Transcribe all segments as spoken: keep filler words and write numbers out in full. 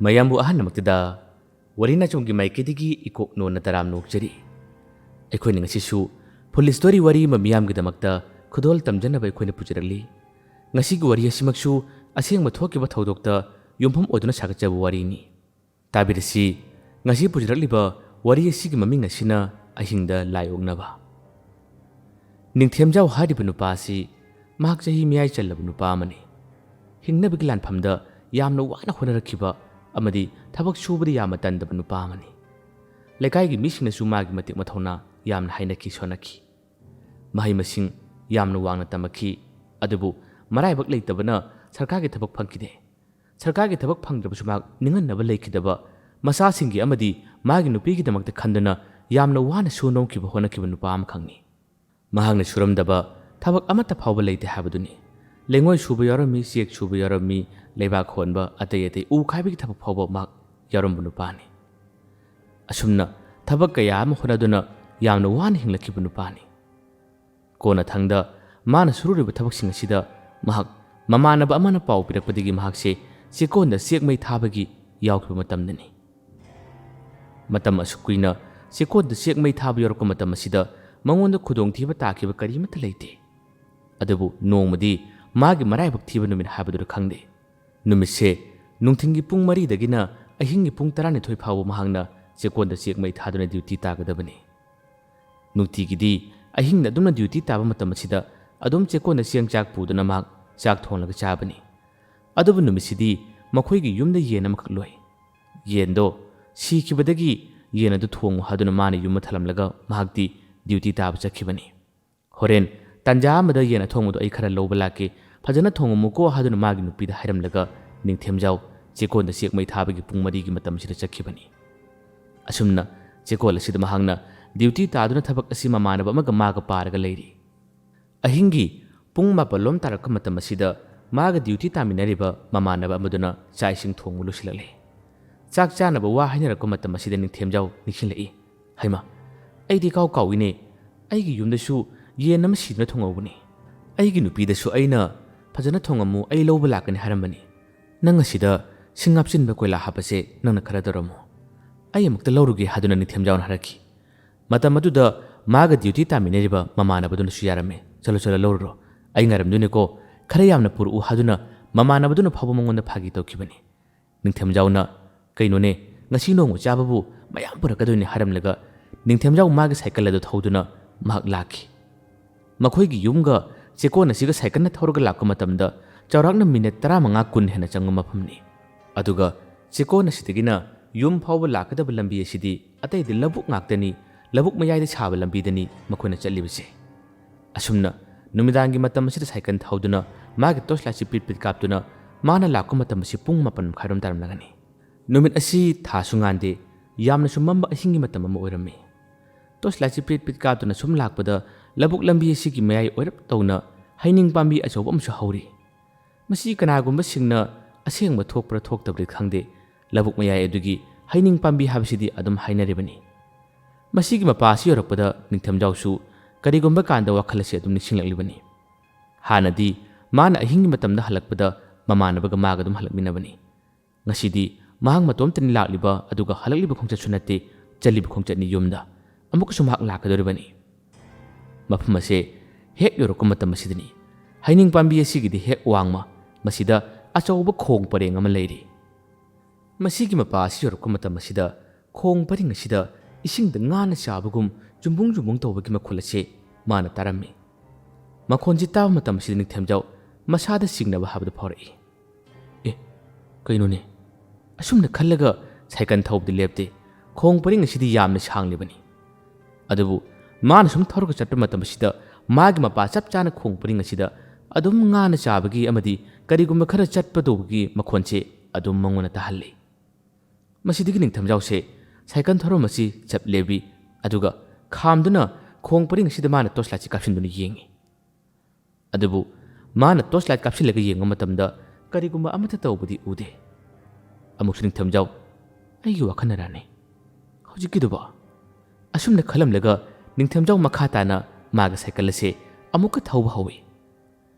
ꯃꯌꯥꯝꯕꯨ ꯑꯍꯥꯟꯕꯃꯛꯇꯗ ꯋꯥꯔꯤ ꯅꯥꯆꯣꯝꯒꯤ ꯃꯥꯏꯀꯩꯗꯒꯤ ꯏꯀꯣꯛ ꯅꯣꯟꯅ ꯇꯔꯥꯝꯅ ꯑꯣꯛꯆꯔꯤ꯫ ꯑꯩꯈꯣꯏꯅ ꯉꯁꯤꯁꯨ ꯐꯨꯜ ꯁ꯭ꯇꯣꯔꯤ ꯋꯥꯔꯤ ꯑꯃ ꯃꯤꯌꯥꯝꯒꯤꯗꯃꯛꯇ ꯈꯨꯗꯣꯜ ꯇꯝꯖꯅꯕ ꯑꯩꯈꯣꯏꯅ ꯄꯨꯖꯔꯛꯂꯤ꯫ ꯉꯁꯤꯒꯤ ꯋꯥꯔꯤ ꯑꯁꯤꯃꯛꯁꯨ ꯑꯁꯦꯡꯕ ꯊꯣꯛꯈꯤꯕ ꯊꯧꯗꯣꯛꯇ ꯌꯨꯝꯐꯝ ꯑꯣꯏꯗꯨꯅ ꯁꯥꯒꯠꯆꯕ ꯋꯥꯔꯤꯅꯤ꯫ ꯇꯥꯕꯤꯔꯁꯤ, ꯉꯁꯤ ꯄꯨꯖꯔꯛꯂꯤꯕ ꯋꯥꯔꯤ ꯑꯁꯤꯒꯤ ꯃꯃꯤꯡ ꯑꯁꯤꯅ ꯑꯍꯤꯡꯗ ꯂꯥꯏ ꯑꯣꯛꯅꯕ꯫ ꯅꯤꯡꯊꯦꯝꯖꯥꯎ ꯍꯥꯏꯔꯤꯕ ꯅꯨꯄꯥ ꯑꯁꯤ ꯃꯍꯥꯛ ꯆꯍꯤ ꯃꯌꯥꯏ ꯆꯜꯂꯕ ꯅꯨꯄꯥ ꯑꯃꯅꯤ꯫ ꯍꯤꯡꯅꯕꯒꯤ ꯂꯥꯟꯐꯝꯗ ꯌꯥꯝꯅ ꯋꯥꯅ ꯍꯣꯠꯅꯔꯛꯈꯤꯕ ꯑꯃꯗꯤ ꯊꯕꯛ ꯁꯨꯕꯗ ꯌꯥꯝꯅ ꯇꯟꯗꯕ ꯅꯨꯄꯥ ꯑꯃꯅꯤ꯫ ꯂꯩꯀꯥꯏꯒꯤ ꯃꯤꯁꯤꯡꯅꯁꯨ ꯃꯥꯒꯤ ꯃꯇꯤꯛ ꯃꯊꯧꯅꯥ ꯌꯥꯝꯅ ꯍꯥꯏꯅꯈꯤ ꯁꯣꯟꯅꯈꯤ꯫ ꯃꯍꯩ ꯃꯁꯤꯡ ꯌꯥꯝꯅ ꯋꯥꯡꯅ ꯇꯝꯃꯛꯈꯤ, ꯑꯗꯨꯕꯨ ꯃꯔꯥꯏꯕꯛ ꯂꯩꯇꯕꯅ ꯁꯔꯀꯥꯔꯒꯤ ꯊꯕꯛ ꯐꯪꯈꯤꯗꯦ꯫ ꯁꯔꯀꯥꯔꯒꯤ ꯊꯕꯛ ꯐꯪꯗ꯭ꯔꯕꯁꯨ ꯃꯍꯥꯛ ꯅꯤꯡꯍꯟꯅꯕ ꯂꯩꯈꯤꯗꯕ, ꯃꯆꯥꯁꯤꯡꯒꯤ ꯑꯃꯗꯤ ꯃꯥꯒꯤ ꯅꯨꯄꯤꯒꯤꯗꯃꯛꯇ ꯈꯟꯗꯨꯅ ꯌꯥꯝꯅ ꯋꯥꯅꯁꯨ ꯅꯣꯝꯈꯤꯕ ꯍꯣꯠꯅꯈꯤꯕ ꯅꯨꯄꯥ ꯑꯃꯈꯛꯅꯤ꯫ ꯃꯍꯥꯛꯅ ꯁꯨꯔꯝꯗꯕ ꯊꯕꯛ ꯑꯃꯠꯇ ꯐꯥꯎꯕ ꯂꯩꯇꯦ ꯍꯥꯏꯕꯗꯨꯅꯤ꯫ ꯂꯩꯉꯣꯏ ꯁꯨꯕ ꯌꯥꯎꯔꯝꯃꯤ, ꯆꯦꯛ ꯁꯨꯕ ꯌꯥꯎꯔꯝꯃꯤ, ꯂꯩꯕꯥꯛ ꯍꯣꯟꯕ, ꯑꯇꯩ ꯑꯇꯩ ꯎ ꯈꯥꯏꯕꯒꯤ ꯊꯕꯛ ꯐꯥꯎꯕ ꯃꯍꯥꯛ ꯌꯥꯎꯔꯝꯕ ꯅꯨꯄꯥꯅꯤ꯫ ꯑꯁꯨꯝꯅ ꯊꯕꯛ ꯀꯌꯥ ꯑꯃ ꯍꯣꯠꯅꯗꯨꯅ ꯌꯥꯝꯅ ꯋꯥꯅ ꯍꯤꯡꯂꯛꯈꯤꯕ ꯅꯨꯄꯥꯅꯤ꯫ ꯀꯣꯟꯅꯊꯪꯗ ꯃꯥꯅ ꯁꯨꯔꯨꯔꯤꯕ ꯊꯕꯛꯁꯤꯡ ꯑꯁꯤꯗ ꯃꯍꯥꯛ ꯃꯃꯥꯟꯅꯕ ꯑꯃꯅ ꯄꯥꯎ ꯄꯤꯔꯛꯄꯗꯒꯤ ꯃꯍꯥꯛꯁꯦ ꯆꯦꯛꯀꯣꯟꯗ ꯆꯦꯛ ꯃꯩ ꯊꯥꯕꯒꯤ ꯌꯥꯎꯈꯤꯕ ꯃꯇꯝꯗꯅꯤ꯫ ꯃꯇꯝ ꯑꯁꯨꯛ ꯀꯨꯏꯅ ꯆꯦꯛꯀꯣꯟꯗ ꯆꯦꯛ ꯃꯩ ꯊꯥꯕ ꯌꯧꯔꯛꯄ ꯃꯇꯝ ꯑꯁꯤꯗ ꯃꯉꯣꯟꯗ ꯈꯨꯗꯣꯡꯊꯤꯕ ꯇꯥꯈꯤꯕ ꯀꯔꯤꯃꯠꯇ ꯂꯩꯇꯦ꯫ ꯑꯗꯨꯕꯨ ꯅꯣꯡꯃꯗꯤ ꯃꯥꯒꯤ ꯃꯔꯥꯏꯕꯛ ꯊꯤꯕ ꯅꯨꯃꯤꯠ ꯍꯥꯏꯕꯗꯨꯔ ꯈꯪꯗꯦ, ꯅꯨꯃꯤꯠꯁꯦ ꯅꯨꯡꯊꯤꯜꯒꯤ ꯄꯨꯡ ꯃꯔꯤꯗꯒꯤꯅ ꯑꯍꯤꯡꯒꯤ ꯄꯨꯡ ꯇꯔꯥꯅꯤꯊꯣꯏ ꯐꯥꯎꯕ ꯃꯍꯥꯛꯅ ꯆꯦꯛꯀꯣꯟꯗ ꯆꯦꯛ ꯃꯩ ꯊꯥꯗꯨꯅ ꯗ꯭ꯌꯨꯇꯤ ꯇꯥꯒꯗꯕꯅꯤ꯫ ꯅꯨꯡꯇꯤꯒꯤꯗꯤ ꯑꯍꯤꯡꯗ ꯑꯗꯨꯝꯅ ꯗ꯭ꯌꯨꯇꯤ ꯇꯥꯕ ꯃꯇꯝ ꯑꯁꯤꯗ ꯑꯗꯨꯝ ꯆꯦꯛꯀꯣꯟꯗ ꯆꯦꯡ ꯆꯥꯛ ꯄꯨꯗꯨꯅ ꯃꯍꯥꯛ ꯆꯥꯛ ꯊꯣꯡꯂꯒ ꯆꯥꯕꯅꯤ꯫ ꯑꯗꯨꯕꯨ ꯅꯨꯃꯤꯠꯁꯤꯗꯤ ꯃꯈꯣꯏꯒꯤ ꯌꯨꯝꯗ ꯌꯦꯟ ꯑꯃꯈꯛ ꯂꯣꯏ꯫ ꯌꯦꯟꯗꯣ ꯁꯤꯈꯤꯕꯗꯒꯤ ꯌꯦꯟ ꯑꯗꯨ ꯊꯣꯡꯉꯨ ꯍꯥꯏꯗꯨꯅ ꯃꯥꯅ ꯌꯨꯝꯗ ꯊꯝꯂꯝꯂꯒ ꯃꯍꯥꯛꯇꯤ ꯗ꯭ꯌꯨꯇꯤ ꯇꯥꯕ ꯆꯠꯈꯤꯕꯅꯤ꯫ "ꯍꯣꯔꯦꯟ ꯇꯥꯟꯖꯥ ꯑꯃꯗ ꯌꯦꯟ ꯑꯊꯣꯡꯕꯗꯣ ꯑꯩ ꯈꯔ ꯂꯧꯕ ꯂꯥꯛꯀꯦ, ꯐꯖꯅ ꯊꯣꯡꯉꯝꯃꯨꯀꯣ" ꯍꯥꯏꯗꯨꯅ ꯃꯥꯒꯤ ꯅꯨꯄꯤꯗ ꯍꯥꯏꯔꯝꯂꯒ ꯅꯤꯡꯊꯦꯝꯖꯥꯎ ꯆꯦꯛꯀꯣꯟꯗ ꯆꯦꯛ ꯃꯩ ꯊꯥꯕꯒꯤ ꯄꯨꯡ ꯃꯔꯤꯒꯤ ꯃꯇꯝꯁꯤꯗ ꯆꯠꯈꯤꯕꯅꯤ꯫ ꯑꯁꯨꯝꯅ ꯆꯦꯛꯀꯣꯟ ꯑꯁꯤꯗ ꯃꯍꯥꯛꯅ ꯗ꯭ꯌꯨꯇꯤ ꯇꯥꯗꯨꯅ ꯊꯕꯛ ꯑꯁꯤ ꯃꯃꯥꯟꯅꯕ ꯑꯃꯒ ꯃꯥꯒ ꯄꯥꯔꯒ ꯂꯩꯔꯤ꯫ ꯑꯍꯤꯡꯒꯤ ꯄꯨꯡ ꯃꯥꯄꯜ ꯂꯣꯝ ꯇꯥꯔꯛꯄ ꯃꯇꯝ ꯑꯁꯤꯗ ꯃꯥꯒ ꯗ꯭ꯌꯨꯇꯤ ꯇꯥꯃꯤꯟꯅꯔꯤꯕ ꯃꯃꯥꯟꯅꯕ ꯑꯃꯗꯨꯅ ꯆꯥꯛ ꯏꯁꯤꯡ ꯊꯣꯡꯕ ꯂꯣꯏꯁꯤꯜꯂꯛꯂꯦ꯫ ꯆꯥꯛ ꯆꯥꯅꯕ ꯋꯥ ꯍꯥꯏꯅꯔꯛꯄ ꯃꯇꯝ ꯑꯁꯤꯗ ꯅꯤꯡꯊꯦꯝꯖꯥꯎ ꯅꯤꯡꯁꯤꯡꯂꯛꯏ꯫ "ꯍꯩꯃꯥ, ꯑꯩꯗꯤ ꯀꯥꯎ ꯀꯥꯎꯏꯅꯦ꯫ ꯑꯩꯒꯤ ꯌꯨꯝꯗꯁꯨ ꯌꯦꯟ ꯑꯃ ꯁꯤꯗꯨꯅ ꯊꯣꯡꯍꯧꯕꯅꯤ꯫ ꯑꯩꯒꯤ ꯅꯨꯄꯤꯗꯁꯨ ꯑꯩꯅ 'ꯐꯖꯅ ꯊꯣꯡꯉꯝꯃꯨ, ꯑꯩ ꯂꯧꯕ ꯂꯥꯛꯀꯅꯤ' ꯍꯥꯏꯔꯝꯕꯅꯤ꯫ ꯅꯪ ꯑꯁꯤꯗ "ꯁꯤꯡ ꯍꯥꯞꯆꯤꯟꯕ ꯀꯣꯏꯂꯥ ꯍꯥꯞꯄꯁꯦ ꯅꯪꯅ ꯈꯔ ꯇꯧꯔꯝꯃꯣ, ꯑꯩ ꯑꯃꯨꯛꯇ ꯂꯧꯔꯨꯒꯦ" ꯍꯥꯏꯗꯨꯅ ꯅꯤꯡꯊꯦꯝꯖꯥꯎꯅ ꯍꯥꯏꯔꯛꯈꯤ꯫ ꯃꯇꯝ ꯑꯗꯨꯗ ꯃꯥꯒ ꯗ꯭ꯌꯨꯇꯤ ꯇꯥꯃꯤꯟꯅꯔꯤꯕ ꯃꯃꯥꯟꯅꯕꯗꯨꯅꯁꯨ ꯌꯥꯔꯝꯃꯦ꯫ "ꯆꯠꯂꯣ, ꯆꯠꯂꯣ, ꯂꯧꯔꯨꯔꯣ, ꯑꯩ ꯉꯥꯏꯔꯝꯗꯣꯏꯅꯦꯀꯣ, ꯈꯔ ꯌꯥꯝꯅ ꯄꯨꯔꯛꯎ" ꯍꯥꯏꯗꯨꯅ ꯃꯃꯥꯟꯅꯕꯗꯨꯅ ꯐꯥꯎꯕ ꯃꯉꯣꯟꯗ ꯐꯥꯒꯤ ꯇꯧꯈꯤꯕꯅꯤ꯫ ꯅꯤꯡꯊꯦꯝꯖꯥꯎꯅ "ꯀꯩꯅꯣꯅꯦ, ꯉꯁꯤ ꯅꯣꯡꯃ ꯆꯥꯕꯕꯨ ꯃꯌꯥꯝ ꯄꯨꯔꯛꯀꯗꯣꯏꯅꯦ" ꯍꯥꯏꯔꯝꯂꯒ ꯅꯤꯡꯊꯦꯝꯖꯥꯎ ꯃꯥꯒꯤ ꯁꯥꯏꯀꯜ ꯑꯗꯨ ꯊꯧꯗꯨꯅ ꯃꯍꯥꯛ ꯂꯥꯛꯈꯤ꯫ ꯃꯈꯣꯏꯒꯤ ꯌꯨꯝꯒ ꯆꯦꯛꯀꯣꯟ ꯑꯁꯤꯒ ꯁꯥꯏꯀꯜꯅ ꯊꯧꯔꯒ ꯂꯥꯛꯄ ꯃꯇꯝꯗ ꯆꯥꯎꯔꯥꯛꯅ ꯃꯤꯅꯠ ꯇꯔꯥꯃꯉꯥ ꯀꯨꯟ ꯍꯦꯟꯅ ꯆꯪꯕ ꯃꯐꯝꯅꯤ꯫ ꯑꯗꯨꯒ ꯆꯦꯛꯀꯣꯟ ꯑꯁꯤꯗꯒꯤꯅ ꯌꯨꯝ ꯐꯥꯎꯕ ꯂꯥꯛꯀꯗꯕ ꯂꯝꯕꯤ ꯑꯁꯤꯗꯤ ꯑꯇꯩꯗꯤ ꯂꯧꯕꯨꯛ ꯉꯥꯛꯇꯅꯤ, ꯂꯧꯕꯨꯛ ꯃꯌꯥꯏꯗ ꯁꯥꯕ ꯂꯝꯕꯤꯗꯅꯤ ꯃꯈꯣꯏꯅ ꯆꯠꯂꯤꯕꯁꯦ꯫ ꯑꯁꯨꯝꯅ ꯅꯨꯃꯤꯗꯥꯡꯒꯤ ꯃꯇꯝ ꯑꯁꯤꯗ ꯁꯥꯏꯀꯜ ꯊꯧꯗꯨꯅ ꯃꯥꯒꯤ ꯇꯣꯔꯆ ꯂꯥꯏꯠꯁꯤ ꯄꯤꯠ ꯄꯤꯠ ꯀꯥꯞꯇꯨꯅ ꯃꯥꯅ ꯂꯥꯛꯄ ꯃꯇꯝ ꯑꯁꯤ ꯄꯨꯡ ꯃꯥꯄꯟ ꯃꯈꯥꯏꯔꯣꯝ ꯇꯥꯔꯝꯂꯒꯅꯤ꯫ ꯅꯨꯃꯤꯠ ꯑꯁꯤ ꯊꯥꯁꯨ ꯉꯥꯟꯗꯦ, ꯌꯥꯝꯅꯁꯨ ꯃꯝꯕ ꯑꯍꯤꯡꯒꯤ ꯃꯇꯝ ꯑꯃ ꯑꯣꯏꯔꯝꯃꯤ꯫ ꯇꯣꯔꯆ ꯂꯥꯏꯠꯁꯤ ꯄꯤꯠ ꯄꯤꯠ ꯀꯥꯞꯇꯨꯅ ꯁꯨꯝ ꯂꯥꯛꯄꯗ ꯂꯧꯕꯨꯛ ꯂꯝꯕꯤ ꯑꯁꯤꯒꯤ ꯃꯌꯥꯏ ꯑꯣꯏꯔꯞ ꯇꯧꯅ ꯍꯩꯅꯤꯡ ꯄꯥꯝꯕꯤ ꯑꯆꯧꯕ ꯑꯃꯁꯨ ꯍꯧꯔꯤ꯫ ꯃꯁꯤ ꯀꯅꯥꯒꯨꯝꯕꯁꯤꯡꯅ ꯑꯁꯦꯡꯕ ꯊꯣꯛꯄ꯭ꯔꯥ ꯊꯣꯛꯇꯕ꯭ꯔꯥ ꯈꯪꯗꯦ, ꯂꯧꯕꯨꯛ ꯃꯌꯥꯏ ꯑꯗꯨꯒꯤ ꯍꯩꯅꯤꯡ ꯄꯥꯝꯕꯤ ꯍꯥꯏꯕꯁꯤꯗꯤ ꯑꯗꯨꯝ ꯍꯥꯏꯅꯔꯤꯕꯅꯤ꯫ ꯃꯁꯤꯒꯤ ꯃꯄꯥ ꯑꯁꯤ ꯌꯧꯔꯛꯄꯗ ꯅꯤꯡꯊꯦꯝꯖꯥꯎꯁꯨ ꯀꯔꯤꯒꯨꯝꯕ ꯀꯥꯟꯗ ꯋꯥꯈꯜ ꯑꯁꯤ ꯑꯗꯨꯝ ꯅꯤꯡꯁꯤꯡꯂꯛꯂꯤꯕꯅꯤ꯫ ꯍꯥꯟꯅꯗꯤ ꯃꯥꯅ ꯑꯍꯤꯡꯒꯤ ꯃꯇꯝꯗ ꯍꯜꯂꯛꯄꯗ ꯃꯃꯥꯟꯅꯕꯒ ꯃꯥꯒ ꯑꯗꯨꯝ ꯍꯜꯂꯛꯃꯤꯟꯅꯕꯅꯤ꯫ ꯉꯁꯤꯗꯤ ꯃꯍꯥꯛ ꯃꯇꯣꯝꯇꯅꯤ ꯂꯥꯛꯂꯤꯕ, ꯑꯗꯨꯒ ꯍꯜꯂꯛꯂꯤꯕ ꯈꯣꯡꯆꯠꯁꯨ ꯅꯠꯇꯦ, ꯆꯠꯂꯤꯕ ꯈꯣꯡꯆꯠꯅꯤ ꯌꯨꯝꯗ꯫ ꯑꯃꯨꯛꯀꯁꯨ ꯃꯍꯥꯛ ꯂꯥꯛꯀꯗꯧꯔꯤꯕꯅꯤ꯫ ꯃꯐꯝ ꯑꯁꯦ ꯍꯦꯛ ꯌꯧꯔꯛꯄ ꯃꯇꯝ ꯑꯁꯤꯗꯅꯤ꯫ ꯍꯩꯅꯤꯡ ꯄꯥꯝꯕꯤ ꯑꯁꯤꯒꯤꯗꯤ ꯍꯦꯛ ꯋꯥꯡꯃ ꯃꯁꯤꯗ ꯑꯆꯧꯕ ꯈꯣꯡ ꯄꯔꯦꯡ ꯑꯃ ꯂꯩꯔꯤ꯫ ꯃꯁꯤꯒꯤ ꯃꯄꯥ ꯑꯁꯤ ꯌꯧꯔꯛꯄ ꯃꯇꯝ ꯑꯁꯤꯗ ꯈꯣꯡ ꯄꯔꯤꯡ ꯑꯁꯤꯗ ꯏꯁꯤꯡꯗ ꯉꯥꯅ ꯆꯥꯕꯒꯨꯝ ꯖꯨꯝꯕꯨꯡ ꯖꯨꯝꯕꯨꯡ ꯇꯧꯕꯒꯤ ꯃꯈꯣꯜ ꯑꯁꯤ ꯃꯥꯅ ꯇꯥꯔꯝꯃꯤ꯫ ꯃꯈꯣꯟꯁꯤ ꯇꯥꯕ ꯃꯇꯝ ꯑꯁꯤꯗ ꯅꯤꯡꯊꯦꯝꯖꯥꯎ ꯃꯁꯥꯗ ꯆꯤꯡꯅꯕ ꯍꯥꯏꯕꯗꯨ ꯐꯥꯎꯔꯛꯏ꯫ "ꯑꯦ, ꯀꯩꯅꯣꯅꯦ?" ꯑꯁꯨꯝꯅ ꯈꯜꯂꯒ ꯁꯥꯏꯀꯜ ꯊꯧꯕꯗꯤ ꯂꯦꯞꯇꯦ꯫ ꯈꯣꯡ ꯄꯔꯤꯡ ꯑꯁꯤꯗꯤ ꯌꯥꯝꯅ ꯁꯥꯡꯂꯤꯕꯅꯤ꯫ ꯑꯗꯨꯕꯨ ꯃꯥꯅ ꯁꯨꯝ ꯊꯧꯔꯒ ꯆꯠꯄ ꯃꯇꯝ ꯑꯁꯤꯗ ꯃꯥꯒꯤ ꯃꯄꯥ ꯆꯞ ꯆꯥꯅ ꯈꯣꯡ ꯄꯔꯤꯡ ꯑꯁꯤꯗ ꯑꯗꯨꯝ ꯉꯥꯅ ꯆꯥꯕꯒꯤ ꯑꯃꯗꯤ ꯀꯔꯤꯒꯨꯝꯕ ꯈꯔ ꯆꯠꯄ ꯇꯧꯕꯒꯤ ꯃꯈꯣꯟꯁꯦ ꯑꯗꯨꯝ ꯃꯉꯣꯟꯗ ꯇꯥꯍꯜꯂꯤ꯫ ꯃꯁꯤꯗꯒꯤ ꯅꯤꯡꯊꯝꯖꯥꯎꯁꯦ ꯁꯥꯏꯀꯜ ꯊꯧꯔꯝ ꯑꯁꯤ ꯆꯞ ꯂꯦꯞꯄꯤ, ꯑꯗꯨꯒ ꯈꯥꯝꯗꯨꯅ ꯈꯣꯡ ꯄꯔꯤꯡ ꯑꯁꯤꯗ ꯃꯥꯅ ꯇꯣꯔꯆ ꯂꯥꯏꯠꯁꯤ ꯀꯥꯞꯁꯤꯟꯗꯨꯅ ꯌꯦꯡꯉꯤ꯫ ꯑꯗꯨꯕꯨ ꯃꯥꯅ ꯇꯣꯔꯆ ꯂꯥꯏꯠ ꯀꯥꯞꯁꯤꯜꯂꯒ ꯌꯦꯡꯕ ꯃꯇꯝꯗ ꯀꯔꯤꯒꯨꯝꯕ ꯑꯃꯠꯇ ꯇꯧꯕꯗꯤ ꯎꯗꯦ꯫ ꯑꯃꯨꯛꯁꯨ ꯅꯤꯡꯊꯝꯖꯥꯎ, "ꯑꯩꯒꯤ ꯋꯥꯈꯜꯅꯔꯥꯅꯦ ꯍꯧꯖꯤꯛꯀꯤꯗꯨꯕꯣ?" ꯑꯁꯨꯝꯅ ꯈꯜꯂꯝꯂꯒ ꯅꯤꯡꯊꯝꯖꯥꯎ ꯃꯈꯥ ꯇꯥꯅ ꯃꯥꯒꯤ ꯁꯥꯏꯀꯜ ꯑꯁꯦ ꯑꯃꯨꯛꯀ ꯊꯧꯕ ꯍꯧꯏ꯫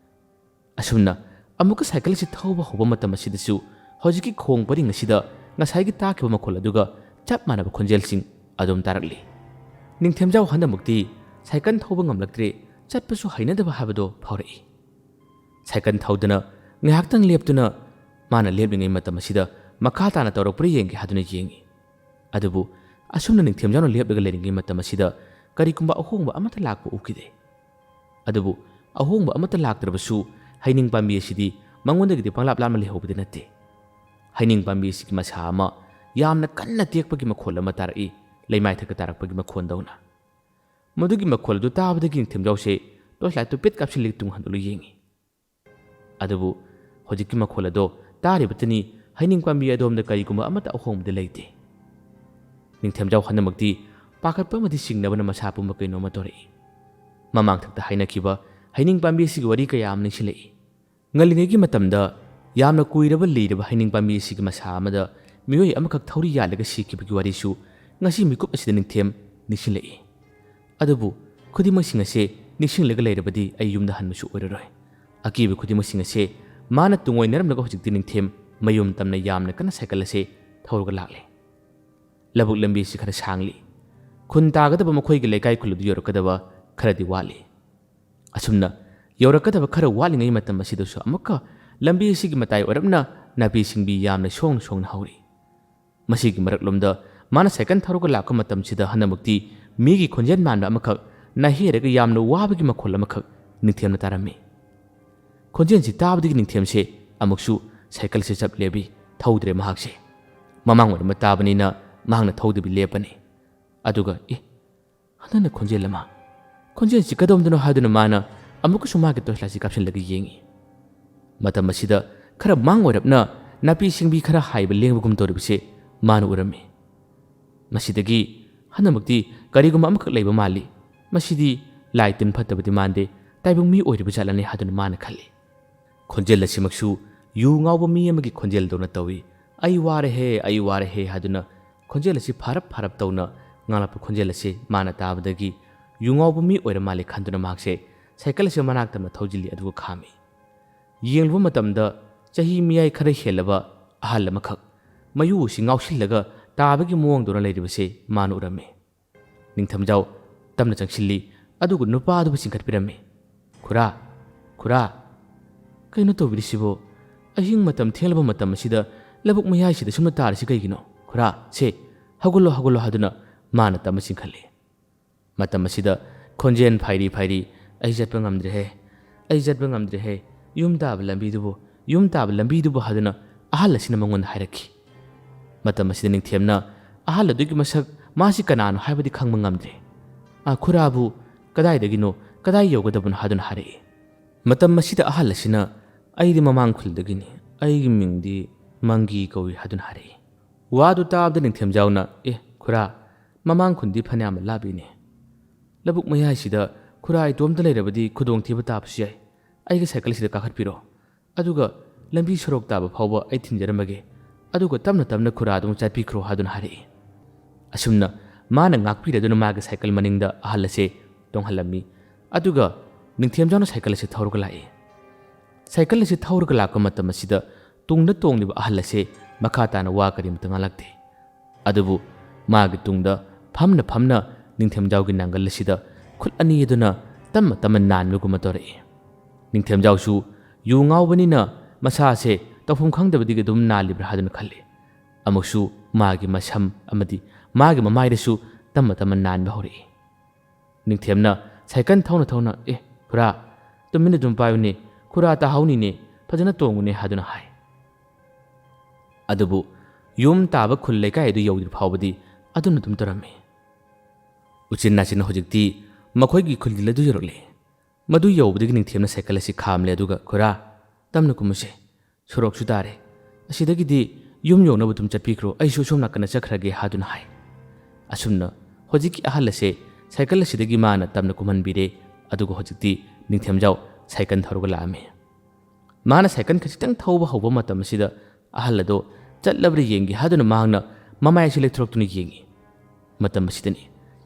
ꯑꯁꯨꯝꯅ ꯑꯃꯨꯛꯀ ꯁꯥꯏꯀꯜ ꯑꯁꯤ ꯊꯧꯕ ꯍꯧꯕ ꯃꯇꯝ ꯑꯁꯤꯗꯁꯨ ꯍꯧꯖꯤꯛꯀꯤ ꯈꯣꯡ ꯄꯔꯤꯡ ꯑꯁꯤꯗ ꯉꯁꯥꯏꯒꯤ ꯇꯥꯈꯤꯕ ꯃꯈꯣꯜ ꯑꯗꯨꯒ ꯆꯞ ꯃꯥꯟꯅꯕ ꯈꯣꯟꯖꯦꯜꯁꯤꯡ ꯑꯗꯨꯝ ꯇꯥꯔꯛꯂꯤ꯫ ꯅꯤꯡꯊꯦꯝꯖꯥꯎ ꯍꯟꯗꯃꯛꯇꯤ ꯁꯥꯏꯀꯜ ꯊꯧꯕ ꯉꯝꯂꯛꯇ꯭ꯔꯦ, ꯆꯠꯄꯁꯨ ꯍꯩꯅꯗꯕ ꯍꯥꯏꯕꯗꯨ ꯐꯥꯎꯔꯛꯏ꯫ ꯁꯥꯏꯀꯜ ꯊꯧꯗꯨꯅ ꯉꯥꯏꯍꯥꯛꯇꯪ ꯂꯦꯞꯇꯨꯅ ꯃꯥꯅ ꯂꯦꯞꯂꯤꯉꯩ ꯃꯇꯝ ꯑꯁꯤꯗ ꯃꯈꯥ ꯇꯥꯅ ꯇꯧꯔꯛꯄ꯭ꯔꯥ ꯌꯦꯡꯒꯦ ꯍꯥꯏꯗꯨꯅ ꯌꯦꯡꯏ꯫ ꯑꯗꯨꯕꯨ ꯑꯁꯨꯝꯅ ꯅꯤꯡꯊꯦꯝꯖꯥꯎꯅ ꯂꯦꯞꯂꯒ ꯂꯩꯔꯤꯉꯩ ꯃꯇꯝ ꯑꯁꯤꯗ ꯀꯔꯤꯒꯨꯝꯕ ꯑꯍꯣꯡꯕ ꯑꯃꯠꯇ ꯂꯥꯛꯄ ꯎꯈꯤꯗꯦ꯫ ꯑꯗꯨꯕꯨ ꯑꯍꯣꯡꯕ ꯑꯃꯠꯇ ꯂꯥꯛꯇ꯭ꯔꯕꯁꯨ ꯍꯩꯅꯤꯡ ꯄꯥꯝꯕꯤ ꯑꯁꯤꯗꯤ ꯃꯉꯣꯟꯗꯒꯤꯗꯤ ꯄꯪꯂꯥꯞ ꯂꯥꯞꯅ ꯂꯩꯍꯧꯕꯗꯤ ꯅꯠꯇꯦ꯫ ꯍꯩꯅꯤꯡ ꯄꯥꯝꯕꯤ ꯑꯁꯤꯒꯤ ꯃꯁꯥ ꯑꯃ ꯌꯥꯝꯅ ꯀꯟꯅ ꯇꯦꯛꯄꯒꯤ ꯃꯈꯣꯜ ꯑꯃ ꯇꯥꯔꯛꯏ, ꯂꯩꯃꯥꯏꯊꯛꯇ ꯇꯥꯔꯛꯄꯒꯤ ꯃꯈꯣꯟꯗꯧꯅ꯫ ꯃꯗꯨꯒꯤ ꯃꯈꯣꯜ ꯑꯗꯨ ꯇꯥꯕꯗꯒꯤ ꯅꯤꯡꯊꯦꯝꯖꯥꯎꯁꯦ ꯇꯣꯔꯆ ꯂꯥꯏꯠꯇꯨ ꯄꯤꯠ ꯀꯥꯞꯁꯤꯜꯂꯒ ꯇꯨꯡ ꯍꯟꯗꯣꯛꯂꯒ ꯌꯦꯡꯏ꯫ ꯑꯗꯨꯕꯨ ꯍꯧꯖꯤꯛꯀꯤ ꯃꯈꯣꯜ ꯑꯗꯣ ꯇꯥꯔꯤꯕꯇꯅꯤ, ꯍꯩꯅꯤꯡ ꯄꯥꯝꯕꯤ ꯑꯗꯣꯝꯗ ꯀꯔꯤꯒꯨꯝꯕ ꯑꯃꯠꯇ ꯑꯍꯣꯡꯕꯗꯤ ꯂꯩꯇꯦ꯫ ꯅꯤꯡꯊꯦꯝꯖꯥꯎ ꯍꯟꯗꯃꯛꯇꯤ ꯄꯥꯈꯠꯄ ꯑꯃꯗꯤ ꯆꯤꯡꯅꯕꯅ ꯃꯁꯥ ꯄꯨꯝꯕ ꯀꯩꯅꯣꯝꯃ ꯇꯧꯔꯛꯏ꯫ ꯃꯃꯥꯡꯊꯛꯇ ꯍꯥꯏꯅꯈꯤꯕ ꯍꯩꯅꯤꯡ ꯄꯥꯝꯕꯤ ꯑꯁꯤꯒꯤ ꯋꯥꯔꯤ ꯀꯌꯥ ꯑꯃ ꯅꯤꯡꯁꯤꯡꯂꯛꯏ꯫ ꯉꯜꯂꯤꯉꯩꯒꯤ ꯃꯇꯝꯗ ꯌꯥꯝꯅ ꯀꯨꯏꯔꯕ ꯂꯤꯔꯕ ꯍꯩꯅꯤꯡ ꯄꯥꯝꯕꯤ ꯑꯁꯤꯒꯤ ꯃꯁꯥ ꯑꯃꯗ ꯃꯤꯑꯣꯏ ꯑꯃꯈꯛ ꯊꯧꯔꯤ ꯌꯥꯜꯂꯒ ꯁꯤꯈꯤꯕꯒꯤ ꯋꯥꯔꯤꯁꯨ ꯉꯁꯤ ꯃꯤꯀꯨꯞ ꯑꯁꯤꯗ ꯅꯤꯡꯊꯦꯝ ꯅꯤꯡꯁꯤꯡꯂꯛꯏ꯫ ꯑꯗꯨꯕꯨ ꯈꯨꯗꯤꯡꯃꯛꯁꯤꯡ ꯑꯁꯦ ꯅꯤꯡꯁꯤꯡꯂꯒ ꯂꯩꯔꯕꯗꯤ ꯑꯩ ꯌꯨꯝꯗ ꯍꯟꯕꯁꯨ ꯑꯣꯏꯔꯔꯣꯏ꯫ ꯑꯀꯤꯕ ꯈꯨꯗꯤꯡꯃꯛꯁꯤꯡ ꯑꯁꯦ ꯃꯥꯅ ꯇꯨꯡꯑꯣꯏꯅꯔꯝꯂꯒ ꯍꯧꯖꯤꯛꯇꯤ ꯅꯤꯡꯊꯦꯝ ꯃꯌꯨꯝ ꯇꯝꯅ ꯌꯥꯝꯅ ꯀꯟꯅ ꯁꯥꯏꯀꯜ ꯑꯁꯦ ꯊꯧꯔꯒ ꯂꯥꯛꯂꯦ꯫ ꯂꯧꯕꯨꯛ ꯂꯝꯕꯤ ꯑꯁꯤ ꯈꯔ ꯁꯥꯡꯂꯤ꯫ ꯈꯨꯟ ꯇꯥꯒꯗꯕ ꯃꯈꯣꯏꯒꯤ ꯂꯩꯀꯥꯏ ꯈꯨꯜ ꯑꯗꯨ ꯌꯧꯔꯛꯀꯗꯕ ꯈꯔꯗꯤ ꯋꯥꯠꯂꯤ꯫ ꯑꯁꯨꯝꯅ ꯌꯧꯔꯛꯀꯗꯕ ꯈꯔ ꯋꯥꯠꯂꯤꯉꯩ ꯃꯇꯝ ꯑꯁꯤꯗꯁꯨ ꯑꯃꯨꯛꯀ ꯂꯝꯕꯤ ꯑꯁꯤꯒꯤ ꯃꯇꯥꯏ ꯑꯣꯏꯔꯞꯅ ꯅꯥꯄꯤ ꯁꯤꯡꯕꯤ ꯌꯥꯝꯅ ꯁꯣꯡꯅ ꯁꯣꯡꯅ ꯍꯧꯔꯤ꯫ ꯃꯁꯤꯒꯤ ꯃꯔꯛꯂꯣꯝꯗ ꯃꯥꯅ ꯁꯥꯏꯀꯜ ꯊꯧꯔꯒ ꯂꯥꯛꯄ ꯃꯇꯝꯁꯤꯗ ꯍꯟꯗꯃꯛꯇꯤ ꯃꯤꯒꯤ ꯈꯣꯟꯖꯦꯜ ꯃꯥꯟꯕ ꯑꯃꯈꯛ ꯅꯥꯍꯦꯔꯒ ꯌꯥꯝꯅ ꯋꯥꯕꯒꯤ ꯃꯈꯣꯜ ꯑꯃꯈꯛ ꯅꯤꯡꯊꯦꯝꯅ ꯇꯥꯔꯝꯃꯤ꯫ ꯈꯣꯟꯖꯦꯜꯁꯤ ꯇꯥꯕꯗꯒꯤ ꯅꯤꯡꯊꯦꯝꯁꯦ ꯑꯃꯨꯛꯁꯨ ꯁꯥꯏꯀꯜꯁꯦ ꯆꯞ ꯂꯦꯞꯄꯤ, ꯊꯧꯗ꯭ꯔꯦ ꯃꯍꯥꯛꯁꯦ꯫ ꯃꯃꯥꯡ ꯑꯣꯏꯔꯝꯕ ꯇꯥꯕꯅꯤꯅ ꯃꯍꯥꯛꯅ ꯊꯧꯗꯕꯤ ꯂꯦꯞꯄꯅꯤ꯫ ꯑꯗꯨꯒ "ꯑꯦ, ꯍꯟꯗꯛꯅ ꯈꯣꯟꯖꯦꯜ ꯑꯃ, ꯈꯣꯟꯖꯦꯜꯁꯤ ꯀꯗꯣꯝꯗꯅꯣ?" ꯍꯥꯏꯗꯨꯅ ꯃꯥꯅ ꯑꯃꯨꯛꯀꯁꯨ ꯃꯥꯒꯤ ꯇꯣꯔꯆ ꯂꯥꯏꯠꯁꯤ ꯀꯥꯞꯁꯤꯜꯂꯒ ꯌꯦꯡꯉꯤ꯫ ꯃꯇꯝ ꯑꯁꯤꯗ ꯈꯔ ꯃꯥꯡ ꯑꯣꯏꯔꯞꯅ ꯅꯥꯄꯤ ꯁꯤꯡꯕꯤ ꯈꯔ ꯍꯥꯏꯕ ꯂꯦꯡꯕꯒꯨꯝ ꯇꯧꯔꯤꯕꯁꯦ ꯃꯥꯅ ꯎꯔꯝꯃꯤ꯫ ꯃꯁꯤꯗꯒꯤ ꯍꯟꯗꯃꯛꯇꯤ ꯀꯔꯤꯒꯨꯝꯕ ꯑꯃꯈꯛ ꯂꯩꯕ ꯃꯥꯜꯂꯤ꯫ ꯃꯁꯤꯗꯤ ꯂꯥꯏ ꯇꯤꯟ ꯐꯠꯇꯕꯗꯤ ꯃꯥꯟꯗꯦ, ꯇꯥꯏꯕꯪ ꯃꯤ ꯑꯣꯏꯔꯤꯕ ꯖꯥꯠꯂꯅꯦ ꯍꯥꯏꯗꯨꯅ ꯃꯥꯅ ꯈꯜꯂꯤ꯫ ꯈꯣꯟꯖꯦꯜ ꯑꯁꯤꯃꯛꯁꯨ ꯌꯨ ꯉꯥꯎꯕ ꯃꯤ ꯑꯃꯒꯤ ꯈꯣꯟꯖꯦꯜꯗꯧꯅ ꯇꯧꯏ꯫ "ꯑꯩ ꯋꯥꯔꯦꯍꯦ, ꯑꯩ ꯋꯥꯔꯦꯍꯦ" ꯍꯥꯏꯗꯨꯅ ꯈꯣꯟꯖꯦꯜ ꯑꯁꯤ ꯐꯥꯔꯞ ꯐꯥꯔꯞ ꯇꯧꯅ ꯉꯥꯡꯂꯛꯄ ꯈꯣꯟꯖꯦꯜ ꯑꯁꯤ ꯃꯥꯅ ꯇꯥꯕꯗꯒꯤ ꯌꯨ ꯉꯥꯎꯕ ꯃꯤ ꯑꯣꯏꯔ ꯃꯥꯜꯂꯦ ꯈꯟꯗꯨꯅ ꯃꯍꯥꯛꯁꯦ ꯁꯥꯏꯀꯜ ꯑꯁꯤ ꯃꯅꯥꯛ ꯇꯝꯅ ꯊꯧꯖꯤꯜꯂꯤ, ꯑꯗꯨꯒ ꯈꯥꯝꯃꯤ꯫ ꯌꯦꯡꯂꯨꯕ ꯃꯇꯝꯗ ꯆꯍꯤ ꯃꯤꯌꯥꯏ ꯈꯔ ꯍꯦꯜꯂꯕ ꯑꯍꯜ ꯑꯃꯈꯛ ꯃꯌꯨ ꯑꯁꯤ ꯉꯥꯎꯁꯤꯜꯂꯒ ꯇꯥꯕꯒꯤ ꯃꯑꯣꯡꯗꯧꯅ ꯂꯩꯔꯤꯕꯁꯦ ꯃꯥꯅ ꯎꯔꯝꯃꯤ꯫ ꯅꯤꯡꯊꯦꯝꯖꯥꯎ ꯇꯞꯅ ꯆꯪꯁꯤꯜꯂꯤ, ꯑꯗꯨꯒ ꯅꯨꯄꯥ ꯑꯗꯨꯕꯨ ꯆꯤꯡꯈꯠꯄꯤꯔꯝꯃꯤ꯫ "ꯈꯨꯔꯥ, ꯈꯨꯔꯥ, ꯀꯩꯅꯣ ꯇꯧꯕꯤꯔꯤꯁꯤꯕꯣ? ꯑꯍꯤꯡ ꯃꯇꯝ ꯊꯦꯡꯂꯕ ꯃꯇꯝ ꯑꯁꯤꯗ ꯂꯧꯕꯨꯛ ꯃꯌꯥꯏꯁꯤꯗ ꯁꯨꯝꯅ ꯇꯥꯔꯤꯁꯤ ꯀꯩꯒꯤꯅꯣ? ꯈꯨꯔꯥ, ꯁꯦ, ꯍꯧꯒꯠꯂꯣ, ꯍꯧꯒꯠꯂꯣ" ꯍꯥꯏꯗꯨꯅ ꯃꯥꯅ ꯇꯞꯅ ꯆꯤꯡꯈꯠꯂꯤ꯫ ꯃꯇꯝ ꯑꯁꯤꯗ ꯈꯣꯟꯖꯦꯜ ꯐꯥꯏꯔꯤ ꯐꯥꯏꯔꯤ, "ꯑꯩ ꯆꯠꯄ ꯉꯝꯗ꯭ꯔꯦꯍꯦ, ꯑꯩ ꯆꯠꯄ ꯉꯝꯗ꯭ꯔꯦꯍꯦ, ꯌꯨꯝ ꯇꯥꯕ ꯂꯝꯕꯤꯗꯨꯕꯨ, ꯌꯨꯝ ꯇꯥꯕ ꯂꯝꯕꯤꯗꯨꯕꯨ" ꯍꯥꯏꯗꯨꯅ ꯑꯍꯜ ꯑꯁꯤꯅ ꯃꯉꯣꯟꯗ ꯍꯥꯏꯔꯛꯈꯤ꯫ ꯃꯇꯝ ꯑꯁꯤꯗ ꯅꯤꯡꯊꯦꯝꯅ ꯑꯍꯜ ꯑꯗꯨꯒꯤ ꯃꯁꯛ, ꯃꯥꯁꯤ ꯀꯅꯥꯅꯣ ꯍꯥꯏꯕꯗꯤ ꯈꯪꯕ ꯉꯝꯗ꯭ꯔꯦ꯫ "ꯑ, ꯈꯨꯔꯥꯕꯨ ꯀꯗꯥꯏꯗꯒꯤꯅꯣ, ꯀꯗꯥꯏ ꯌꯧꯒꯗꯕꯅꯣ?" ꯍꯥꯏꯗꯨꯅ ꯍꯥꯏꯔꯛꯏ꯫ ꯃꯇꯝ ꯑꯁꯤꯗ ꯑꯍꯜ ꯑꯁꯤꯅ, "ꯑꯩꯗꯤ ꯃꯃꯥꯡ ꯈꯨꯜꯗꯒꯤꯅꯤ, ꯑꯩꯒꯤ ꯃꯤꯡꯗꯤ ꯃꯪꯒꯤ ꯀꯧꯏ" ꯍꯥꯏꯗꯨꯅ ꯍꯥꯏꯔꯛꯏ꯫ ꯋꯥꯗꯨ ꯇꯥꯕꯗ ꯅꯤꯡꯊꯦꯝꯖꯥꯎꯅ, "ꯑꯦ, ꯈꯨꯔꯥ, ꯃꯃꯥꯡ ꯈꯨꯟꯗꯤ ꯐꯅꯌꯥꯝꯅ ꯂꯥꯞꯄꯤꯅꯦ꯫ ꯂꯧꯕꯨꯛ ꯃꯌꯥꯏꯁꯤꯗ ꯈꯨꯔꯥ ꯏꯇꯣꯝꯇ ꯂꯩꯔꯕꯗꯤ ꯈꯨꯗꯣꯡꯊꯤꯕ ꯇꯥꯕꯁꯨ ꯌꯥꯏ꯫ ꯑꯩꯒꯤ ꯁꯥꯏꯀꯜ ꯑꯁꯤꯗ ꯀꯥꯈꯠꯄꯤꯔꯣ꯫ ꯑꯗꯨꯒ ꯂꯝꯕꯤ ꯁꯣꯔꯣꯛ ꯇꯥꯕ ꯐꯥꯎꯕ ꯑꯩ ꯊꯤꯟꯖꯔꯝꯃꯒꯦ꯫ ꯑꯗꯨꯒ ꯇꯞꯅ ꯇꯞꯅ ꯈꯨꯔꯥ ꯑꯗꯨꯝ ꯆꯠꯄꯤꯈ꯭ꯔꯣ" ꯍꯥꯏꯗꯨꯅ ꯍꯥꯏꯔꯛꯏ꯫ ꯑꯁꯨꯝꯅ ꯃꯥꯅ ꯉꯥꯛꯄꯤꯔꯗꯨꯅ ꯃꯥꯒꯤ ꯁꯥꯏꯀꯜ ꯃꯅꯤꯡꯗ ꯑꯍꯜ ꯑꯁꯦ ꯇꯣꯡꯍꯜꯂꯝꯃꯤ꯫ ꯑꯗꯨꯒ ꯅꯤꯡꯊꯦꯝꯖꯥꯎꯅ ꯁꯥꯏꯀꯜ ꯑꯁꯤ ꯊꯧꯔꯒ ꯂꯥꯛꯏ꯫ ꯁꯥꯏꯀꯜ ꯑꯁꯤ ꯊꯧꯔꯒ ꯂꯥꯛꯄ ꯃꯇꯝ ꯑꯁꯤꯗ ꯇꯨꯡꯗ ꯇꯣꯡꯂꯤꯕ ꯑꯍꯜ ꯑꯁꯦ ꯃꯈꯥ ꯇꯥꯅ ꯋꯥ ꯀꯔꯤꯃꯇ ꯉꯥꯡꯂꯛꯇꯦ꯫ ꯑꯗꯨꯕꯨ ꯃꯥꯒꯤ ꯇꯨꯡꯗ ꯐꯝꯅ ꯐꯝꯅ ꯅꯤꯡꯊꯦꯝꯖꯥꯎꯒꯤ ꯅꯥꯡꯒꯜ ꯑꯁꯤꯗ ꯈꯨꯠ ꯑꯅꯤ ꯑꯗꯨꯅ ꯇꯞꯅ ꯇꯞꯅ ꯅꯥꯟꯕꯒꯨꯝꯕ ꯇꯧꯔꯛꯏ꯫ ꯅꯤꯡꯊꯦꯝꯖꯥꯎꯁꯨ ꯌꯨ ꯉꯥꯎꯕꯅꯤꯅ ꯃꯁꯥꯁꯦ ꯇꯧꯐꯝ ꯈꯪꯗꯕꯗꯒꯤ ꯑꯗꯨꯝ ꯅꯥꯜꯂꯤꯕ꯭ꯔꯥ ꯍꯥꯏꯗꯨꯅ ꯈꯜꯂꯤ꯫ ꯑꯃꯨꯛꯁꯨ ꯃꯥꯒꯤ ꯃꯁꯝ ꯑꯃꯗꯤ ꯃꯥꯒꯤ ꯃꯃꯥꯏꯗꯁꯨ ꯇꯞꯅ ꯇꯞꯅ ꯅꯥꯟꯕ ꯍꯧꯔꯛꯏ꯫ ꯅꯤꯡꯊꯦꯝꯅ ꯁꯥꯏꯀꯜ ꯊꯧꯅ ꯊꯧꯅ, "ꯑꯦ, ꯈꯨꯔꯥ, ꯇꯨꯃꯤꯟꯅ ꯑꯗꯨꯝ ꯄꯥꯏꯌꯨꯅꯦ, ꯈꯨꯔꯥ ꯇꯥꯍꯧꯅꯤꯅꯦ, ꯐꯖꯅ ꯇꯣꯡꯉꯨꯅꯦ" ꯍꯥꯏꯗꯨꯅ ꯍꯥꯏ꯫ ꯑꯗꯨꯕꯨ ꯌꯨꯝ ꯇꯥꯕ ꯈꯨꯜ ꯂꯩꯀꯥꯏ ꯑꯗꯨ ꯌꯧꯗ꯭ꯔꯤ ꯐꯥꯎꯕꯗꯤ ꯑꯗꯨꯅ ꯑꯗꯨꯝ ꯇꯧꯔꯝꯃꯤ꯫ ꯎꯆꯤꯟ ꯅꯥꯆꯤꯟꯅ ꯍꯧꯖꯤꯛꯇꯤ ꯃꯈꯣꯏꯒꯤ ꯈꯨꯜꯒꯤ ꯑꯗꯨ ꯌꯧꯔꯛꯂꯦ꯫ ꯃꯗꯨ ꯌꯧꯕꯗꯒꯤ ꯅꯤꯡꯊꯦꯝꯅ ꯁꯥꯏꯀꯜ ꯑꯁꯤ ꯈꯥꯝꯂꯦ, ꯑꯗꯨꯒ, "ꯈꯨꯔꯥ, ꯇꯞꯅ ꯀꯨꯝꯃꯨꯁꯦ꯫ ꯁꯣꯔꯣꯛꯁꯨ ꯇꯥꯔꯦ꯫ ꯑꯁꯤꯗꯒꯤꯗꯤ ꯌꯨꯝ ꯌꯧꯅꯕ ꯑꯗꯨꯝ ꯆꯠꯄꯤꯈ꯭ꯔꯣ, ꯑꯩꯁꯨ ꯑꯁꯣꯝ ꯅꯥꯀꯟꯗ ꯆꯠꯈ꯭ꯔꯒꯦ" ꯍꯥꯏꯗꯨꯅ ꯍꯥꯏ꯫ ꯑꯁꯨꯝꯅ ꯍꯧꯖꯤꯛꯀꯤ ꯑꯍꯜ ꯑꯁꯦ ꯁꯥꯏꯀꯜ ꯑꯁꯤꯗꯒꯤ ꯃꯥꯅ ꯇꯞꯅ ꯀꯨꯝꯍꯟꯕꯤꯔꯦ, ꯑꯗꯨꯒ ꯍꯧꯖꯤꯛꯇꯤ ꯅꯤꯡꯊꯦꯝꯖꯥꯎ ꯁꯥꯏꯀꯜ ꯊꯧꯔꯒ ꯂꯥꯛꯑꯝꯃꯤ꯫ ꯃꯥꯅ ꯁꯥꯏꯀꯜ ꯈꯖꯤꯛꯇꯪ ꯊꯧꯕ ꯍꯧꯕ ꯃꯇꯝ ꯑꯁꯤꯗ ꯑꯍꯜ ꯑꯗꯣ ꯆꯠꯂꯕ꯭ꯔꯥ ꯌꯦꯡꯒꯦ ꯍꯥꯏꯗꯨꯅ ꯃꯍꯥꯛꯅ ꯃꯃꯥꯏ ꯑꯁꯤ ꯂꯩꯊꯣꯔꯛꯇꯨꯅ ꯌꯦꯡꯉꯤ꯫ ꯃꯇꯝ ꯑꯁꯤꯗꯅꯤ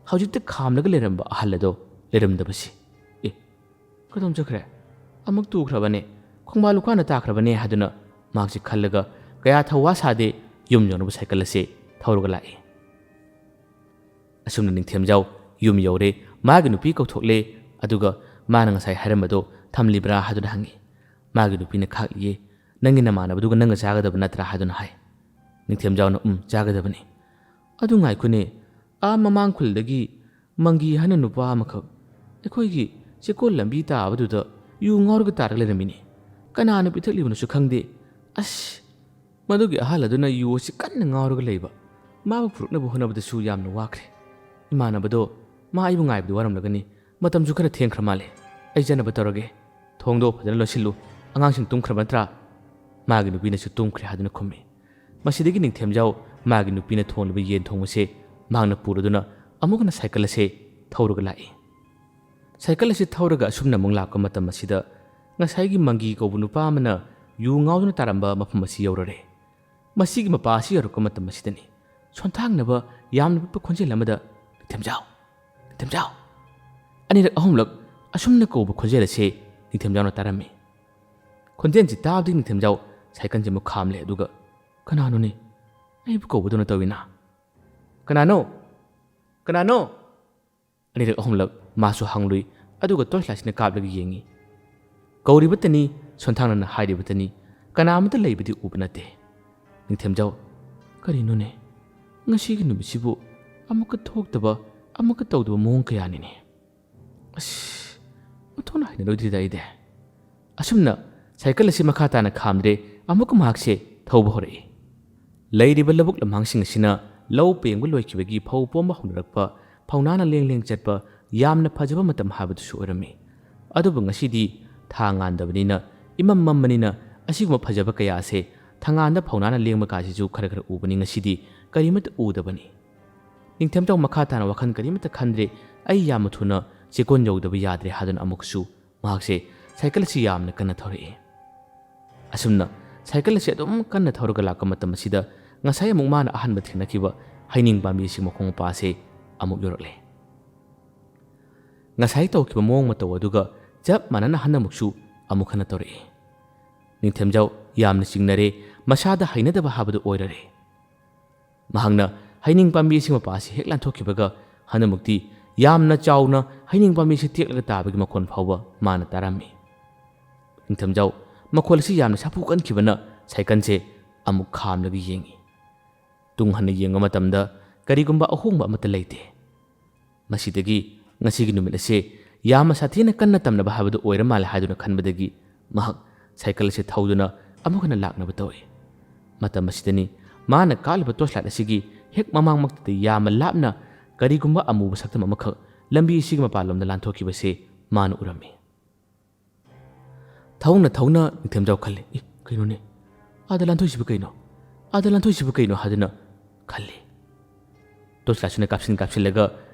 ꯍꯧꯖꯤꯛꯇ ꯈꯥꯝꯂꯒ ꯂꯩꯔꯝꯕ ꯑꯍꯜ ꯑꯗꯣ ꯂꯩꯔꯝꯗꯕꯁꯤ꯫ "ꯑꯦ, ꯀꯗꯣꯝ ꯆꯠꯈ꯭ꯔꯦ? ꯑꯃꯨꯛ ꯇꯨꯈ꯭ꯔꯕꯅꯦ, ꯈꯣꯡꯕꯥꯜ ꯂꯨꯈꯥꯅ ꯇꯥꯈ꯭ꯔꯕꯅꯦ" ꯍꯥꯏꯗꯨꯅ ꯃꯍꯥꯛꯁꯤ ꯈꯜꯂꯒ ꯀꯌꯥ ꯊꯧꯋꯥ ꯁꯥꯗꯦ, ꯌꯨꯝ ꯌꯧꯅꯕ ꯁꯥꯏꯀꯜ ꯑꯁꯦ ꯊꯧꯔꯒ ꯂꯥꯛꯏ꯫ ꯑꯁꯨꯝꯅ ꯅꯤꯡꯊꯦꯝꯖꯥꯎ ꯌꯨꯝ ꯌꯧꯔꯦ꯫ ꯃꯥꯒꯤ ꯅꯨꯄꯤ ꯀꯧꯊꯣꯛꯂꯦ꯫ ꯑꯗꯨꯒ ꯃꯥꯅ ꯉꯁꯥꯏ ꯍꯥꯏꯔꯝꯕꯗꯣ ꯊꯝꯂꯤꯕ꯭ꯔꯥ ꯍꯥꯏꯗꯨꯅ ꯍꯪꯉꯤ꯫ ꯃꯥꯒꯤ ꯅꯨꯄꯤꯅ ꯈꯥꯛꯂꯤꯌꯦ꯫ "ꯅꯪꯒꯤ ꯅꯃꯥꯟꯅꯕꯗꯨꯒ ꯅꯪꯒ ꯆꯥꯒꯗꯕ ꯅꯠꯇ꯭ꯔꯥ?" ꯍꯥꯏꯗꯨꯅ ꯍꯥꯏ꯫ ꯅꯤꯡꯊꯦꯝꯖꯥꯎꯅ "ꯎꯝ, ꯆꯥꯒꯗꯕꯅꯤ"꯫ "ꯑꯗꯨ ꯉꯥꯏꯈꯣꯅꯦ, ꯑꯥ ꯃꯃꯥꯡ ꯈꯨꯜꯗꯒꯤ ꯃꯪꯒꯤ ꯍꯥꯏꯅ ꯅꯨꯄꯥ ꯑꯃꯈꯛ ꯑꯩꯈꯣꯏꯒꯤ ꯆꯦꯀꯣꯜ ꯂꯝꯕꯤ ꯇꯥꯕꯗꯨꯗ ꯌꯨ ꯉꯥꯎꯔꯒ ꯇꯥꯔꯒ ꯂꯩꯔꯝꯃꯤꯅꯦ꯫ ꯀꯅꯥꯅ ꯄꯤꯊꯛꯂꯤꯕꯅꯣꯁꯨ ꯈꯪꯗꯦ꯫ ꯑꯁ, ꯃꯗꯨꯒꯤ ꯑꯍꯜ ꯑꯗꯨꯅ ꯌꯨ ꯑꯁꯤ ꯀꯟꯅ ꯉꯥꯎꯔꯒ ꯂꯩꯕ꯫ ꯃꯥꯕꯨ ꯄꯨꯔꯛꯅꯕ ꯍꯣꯠꯅꯕꯗꯁꯨ ꯌꯥꯝꯅ ꯋꯥꯈ꯭ꯔꯦ꯫ ꯏꯃꯥꯟꯅꯕꯗꯣ ꯃꯥ ꯑꯩꯕꯨ ꯉꯥꯏꯕꯗ ꯋꯥꯔꯝꯂꯒꯅꯤ꯫ ꯃꯇꯝꯁꯨ ꯈꯔ ꯊꯦꯡꯈ꯭ꯔ ꯃꯥꯜꯂꯦ꯫ ꯑꯩ ꯆꯠꯅꯕ ꯇꯧꯔꯒꯦ꯫ ꯊꯣꯡꯗꯣ ꯐꯖꯅ ꯂꯣꯟꯁꯤꯜꯂꯨ꯫ ꯑꯉꯥꯡꯁꯤꯡ ꯇꯨꯝꯈ꯭ꯔꯕ ꯅꯠꯇ꯭ꯔꯥ?" "ꯃꯥꯒꯤ ꯅꯨꯄꯤꯅꯁꯨ ꯇꯨꯝꯈ꯭ꯔꯦ" ꯍꯥꯏꯗꯨꯅ ꯈꯨꯝꯃꯤ꯫ ꯃꯁꯤꯗꯒꯤ ꯅꯤꯡꯊꯦꯝꯖꯥꯎ ꯃꯥꯒꯤ ꯅꯨꯄꯤꯅ ꯊꯣꯡꯂꯤꯕ ꯌꯦꯟ ꯊꯣꯡꯕꯁꯦ ꯃꯍꯥꯛꯅ ꯄꯨꯔꯗꯨꯅ ꯑꯃꯨꯛ ꯍꯟꯅ ꯁꯥꯏꯀꯜ ꯑꯁꯦ ꯊꯧꯔꯒ ꯂꯥꯛꯏ꯫ ꯁꯥꯏꯀꯜ ꯑꯁꯤ ꯊꯧꯔꯒ ꯑꯁꯨꯝꯅ ꯑꯃꯨꯛ ꯂꯥꯛꯄ ꯃꯇꯝ ꯑꯁꯤꯗ ꯉꯁꯥꯏꯒꯤ ꯃꯪꯒꯤ ꯀꯧꯕ ꯅꯨꯄꯥ ꯑꯃꯅ ꯌꯨ ꯉꯥꯎꯗꯨꯅ ꯇꯥꯔꯝꯕ ꯃꯐꯝ ꯑꯁꯤ ꯌꯧꯔꯔꯦ꯫ ꯃꯁꯤꯒꯤ ꯃꯄꯥ ꯑꯁꯤ ꯌꯧꯔꯛꯄ ꯃꯇꯝ ꯑꯁꯤꯗꯅꯤ ꯁꯣꯟꯊꯥꯡꯅꯕ ꯌꯥꯝꯅ ꯄꯤꯛꯄ ꯈꯣꯟꯖꯦꯜ ꯑꯃꯗ, "ꯅꯤꯡꯊꯦꯝꯖꯥꯎ! ꯅꯤꯡꯊꯦꯝꯖꯥꯎ!" ꯑꯅꯤꯔꯛ ꯑꯍꯨꯝꯂꯛ ꯑꯁꯨꯝꯅ ꯀꯧꯕ ꯈꯣꯟꯖꯦꯜ ꯑꯁꯤ ꯅꯤꯡꯊꯦꯝꯖꯥꯎꯅ ꯇꯥꯔꯝꯃꯤ꯫ ꯈꯣꯟꯖꯦꯜꯁꯤ ꯇꯥꯕꯗꯒꯤ ꯅꯤꯡꯊꯦꯝꯖꯥꯎ ꯁꯥꯏꯀꯜꯁꯤ ꯑꯃꯨꯛ ꯈꯥꯝꯂꯦ, ꯑꯗꯨꯒ, "ꯀꯅꯥꯅꯣꯅꯦ ꯑꯩꯕꯨ ꯀꯧꯕꯗꯧꯅ ꯇꯧꯏꯅ? ꯀꯅꯥꯅꯣ? ꯀꯅꯥꯅꯣ?" ꯑꯅꯤꯔꯛ ꯑꯍꯨꯝꯂꯛ ꯃꯥꯁꯨ ꯍꯪꯂꯨꯏ, ꯑꯗꯨꯒ torch lightꯁꯤꯅ ꯀꯥꯞꯂꯒ ꯌꯦꯡꯉꯤ꯫ ꯀꯧꯔꯤꯕꯇꯅꯤ, ꯁꯣꯟꯊꯥꯡꯅꯅ ꯍꯥꯏꯔꯤꯕꯇꯅꯤ, ꯀꯅꯥ ꯑꯃꯠꯇ ꯂꯩꯕꯗꯤ ꯎꯕ ꯅꯠꯇꯦ꯫ ꯅꯤꯡꯊꯦꯝꯖꯥꯎ, "ꯀꯔꯤꯅꯣꯅꯦ? ꯉꯁꯤꯒꯤ ꯅꯨꯃꯤꯠꯁꯤꯕꯨ ꯑꯃꯨꯛꯀ ꯊꯣꯛꯇꯕ, ꯑꯃꯨꯛꯀ ꯇꯧꯗꯕ ꯃꯑꯣꯡ ꯀꯌꯥꯅꯤꯅꯦ꯫ ꯑꯁ, ꯑꯣꯟꯊꯣꯛꯅ ꯍꯩꯅꯔꯣꯏꯗ꯭ꯔꯤꯗ ꯑꯩꯗꯤ꯫" ꯑꯁꯨꯝꯅ ꯁꯥꯏꯀꯜ ꯑꯁꯤ ꯃꯈꯥ ꯇꯥꯅ ꯈꯥꯝꯗ꯭ꯔꯦ, ꯑꯃꯨꯛꯀ ꯃꯍꯥꯛꯁꯦ ꯊꯧꯕ ꯍꯧꯔꯛꯏ꯫ ꯂꯩꯔꯤꯕ ꯂꯧꯕꯨꯛ ꯂꯝꯍꯥꯡꯁꯤꯡ ꯑꯁꯤꯅ ꯂꯧ ꯄꯦꯡꯕ ꯂꯣꯏꯈꯤꯕꯒꯤ ꯐꯧ ꯄꯣꯝꯕ ꯍꯧꯅꯔꯛꯄ, ꯐꯧꯅꯥꯅ ꯂꯦꯡ ꯂꯦꯡ ꯆꯠꯄ, ꯌꯥꯝꯅ ꯐꯖꯕ ꯃꯇꯝ ꯍꯥꯏꯕꯗꯨꯁꯨ ꯑꯣꯏꯔꯝꯃꯤ꯫ ꯑꯗꯨꯕꯨ ꯉꯁꯤꯗꯤ ꯊꯥ ꯉꯥꯟꯗꯕꯅꯤꯅ, ꯏꯃꯝ ꯃꯝꯕꯅꯤꯅ, ꯑꯁꯤꯒꯨꯝꯕ ꯐꯖꯕ ꯀꯌꯥ ꯑꯁꯦ ꯊꯥꯉꯥꯟꯗ ꯐꯧꯅꯥꯅ ꯂꯦꯡꯕ ꯀꯥꯁꯤꯁꯨ ꯈꯔ ꯈꯔ ꯎꯕꯅꯤ, ꯉꯁꯤꯗꯤ ꯀꯔꯤꯃꯠꯇ ꯎꯗꯕꯅꯤ꯫ ꯅꯤꯡꯊꯦꯝꯖꯥꯎ ꯃꯈꯥ ꯇꯥꯅ ꯋꯥꯈꯜ ꯀꯔꯤꯃꯠꯇ ꯈꯟꯗ꯭ꯔꯦ꯫ "ꯑꯩ ꯌꯥꯝꯅ ꯊꯨꯅ ꯆꯦꯛꯀꯣꯟ ꯌꯧꯗꯕ ꯌꯥꯗ꯭ꯔꯦ" ꯍꯥꯏꯗꯨꯅ ꯑꯃꯨꯛꯁꯨ ꯃꯍꯥꯛꯁꯦ ꯁꯥꯏꯀꯜ ꯑꯁꯤ ꯌꯥꯝꯅ ꯀꯟꯅ ꯊꯧꯔꯛꯏ꯫ ꯑꯁꯨꯝꯅ ꯁꯥꯏꯀꯜ ꯑꯁꯤ ꯑꯗꯨꯝ ꯀꯟꯅ ꯊꯧꯔꯒ ꯂꯥꯛꯄ ꯃꯇꯝ ꯑꯁꯤꯗ ꯉꯁꯥꯏ ꯑꯃꯨꯛ ꯃꯥꯅ ꯑꯍꯥꯟꯕ ꯊꯦꯡꯅꯈꯤꯕ ꯍꯩꯅꯤꯡ ꯄꯥꯝꯕꯤ ꯑꯁꯤ ꯃꯈꯣꯡ ꯃꯄꯥ ꯑꯁꯤ ꯑꯃꯨꯛ ꯌꯧꯔꯛꯂꯦ꯫ ꯉꯁꯥꯏ ꯇꯧꯈꯤꯕ ꯃꯑꯣꯡ ꯃꯇꯧ ꯑꯗꯨꯒ ꯆꯞ ꯃꯥꯟꯅꯅ ꯍꯟꯗꯛꯃꯨꯛꯁꯨ ꯑꯃꯨꯛ ꯍꯟꯅ ꯇꯧꯔꯛꯏ꯫ ꯅꯤꯡꯊꯦꯝꯖꯥꯎ ꯌꯥꯝꯅ ꯆꯤꯡꯅꯔꯦ꯫ ꯃꯁꯥꯗ ꯍꯩꯅꯗꯕ ꯍꯥꯏꯕꯗꯨ ꯑꯣꯏꯔꯔꯦ꯫ ꯃꯍꯥꯛꯅ ꯍꯩꯅꯤꯡ ꯄꯥꯝꯕꯤ ꯑꯁꯤ ꯃꯄꯥ ꯑꯁꯤ ꯍꯦꯛ ꯂꯥꯟꯊꯣꯛꯈꯤꯕꯒ ꯍꯟꯗꯛꯃꯛꯇꯤ ꯌꯥꯝꯅ ꯆꯥꯎꯅ ꯍꯩꯅꯤꯡ ꯄꯥꯝꯕꯤ ꯑꯁꯤ ꯇꯦꯛꯂꯒ ꯇꯥꯕꯒꯤ ꯃꯈꯣꯟ ꯐꯥꯎꯕ ꯃꯥꯅ ꯇꯥꯔꯝꯃꯤ꯫ ꯅꯤꯡꯊꯦꯝꯖꯥꯎ ꯃꯈꯣꯜ ꯑꯁꯤ ꯌꯥꯝꯅ ꯁꯥꯐꯨ ꯀꯟꯈꯤꯕꯅ ꯁꯥꯏꯀꯜꯁꯦ ꯑꯃꯨꯛ ꯈꯥꯝꯂꯒ ꯌꯦꯡꯉꯤ꯫ ꯇꯨꯡ ꯍꯟꯅ ꯌꯦꯡꯕ ꯃꯇꯝꯗ ꯀꯔꯤꯒꯨꯝꯕ ꯑꯍꯣꯡꯕ ꯑꯃꯠꯇ ꯂꯩꯇꯦ꯫ ꯃꯁꯤꯗꯒꯤ ꯉꯁꯤꯒꯤ ꯅꯨꯃꯤꯠ ꯑꯁꯤ ꯌꯥꯝꯅ ꯁꯥꯊꯤꯅ ꯀꯟꯅ ꯇꯝꯅꯕ ꯍꯥꯏꯕꯗꯨ ꯑꯣꯏꯔ ꯃꯥꯜꯂꯦ ꯍꯥꯏꯗꯨꯅ ꯈꯟꯕꯗꯒꯤ ꯃꯍꯥꯛ ꯁꯥꯏꯀꯜ ꯑꯁꯤ ꯊꯧꯗꯨꯅ ꯑꯃꯨꯛ ꯍꯟꯅ ꯂꯥꯛꯅꯕ ꯇꯧꯏ꯫ ꯃꯇꯝ ꯑꯁꯤꯗꯅꯤ ꯃꯥꯅ ꯀꯥꯞꯂꯤꯕ ꯇꯣꯔꯆ ꯂꯥꯏꯠ ꯑꯁꯤꯒꯤ ꯍꯦꯛ ꯃꯃꯥꯡꯃꯛꯇꯗ ꯌꯥꯝꯅ ꯂꯥꯞꯅ ꯀꯔꯤꯒꯨꯝꯕ ꯑꯃꯨꯕ ꯁꯛꯇꯝ ꯑꯃꯈꯛ ꯂꯝꯕꯤ ꯑꯁꯤꯒꯤ ꯃꯄꯥꯟꯂꯣꯝꯗ ꯂꯥꯟꯊꯣꯛꯈꯤꯕꯁꯤ ꯃꯥꯅ ꯎꯔꯝꯃꯤ꯫ ꯊꯧꯅ ꯊꯧꯅ ꯅꯤꯡꯊꯦꯝꯖꯥꯎ ꯈꯜꯂꯤ, "ꯏ, ꯀꯩꯅꯣꯅꯦ? ꯑꯥꯗ ꯂꯥꯟꯊꯣꯛꯏꯁꯤꯕꯨ ꯀꯩꯅꯣ? ꯑꯥꯗ ꯂꯥꯟꯊꯣꯛꯏꯁꯤꯕꯨ ꯀꯩꯅꯣ?" ꯍꯥꯏꯗꯨꯅ ꯈꯜꯂꯤ꯫ ꯇꯣꯔꯆ ꯂꯥꯏꯠꯁꯤꯅ ꯀꯥꯞꯁꯤꯟ ꯀꯥꯞꯁꯤꯜꯂꯒ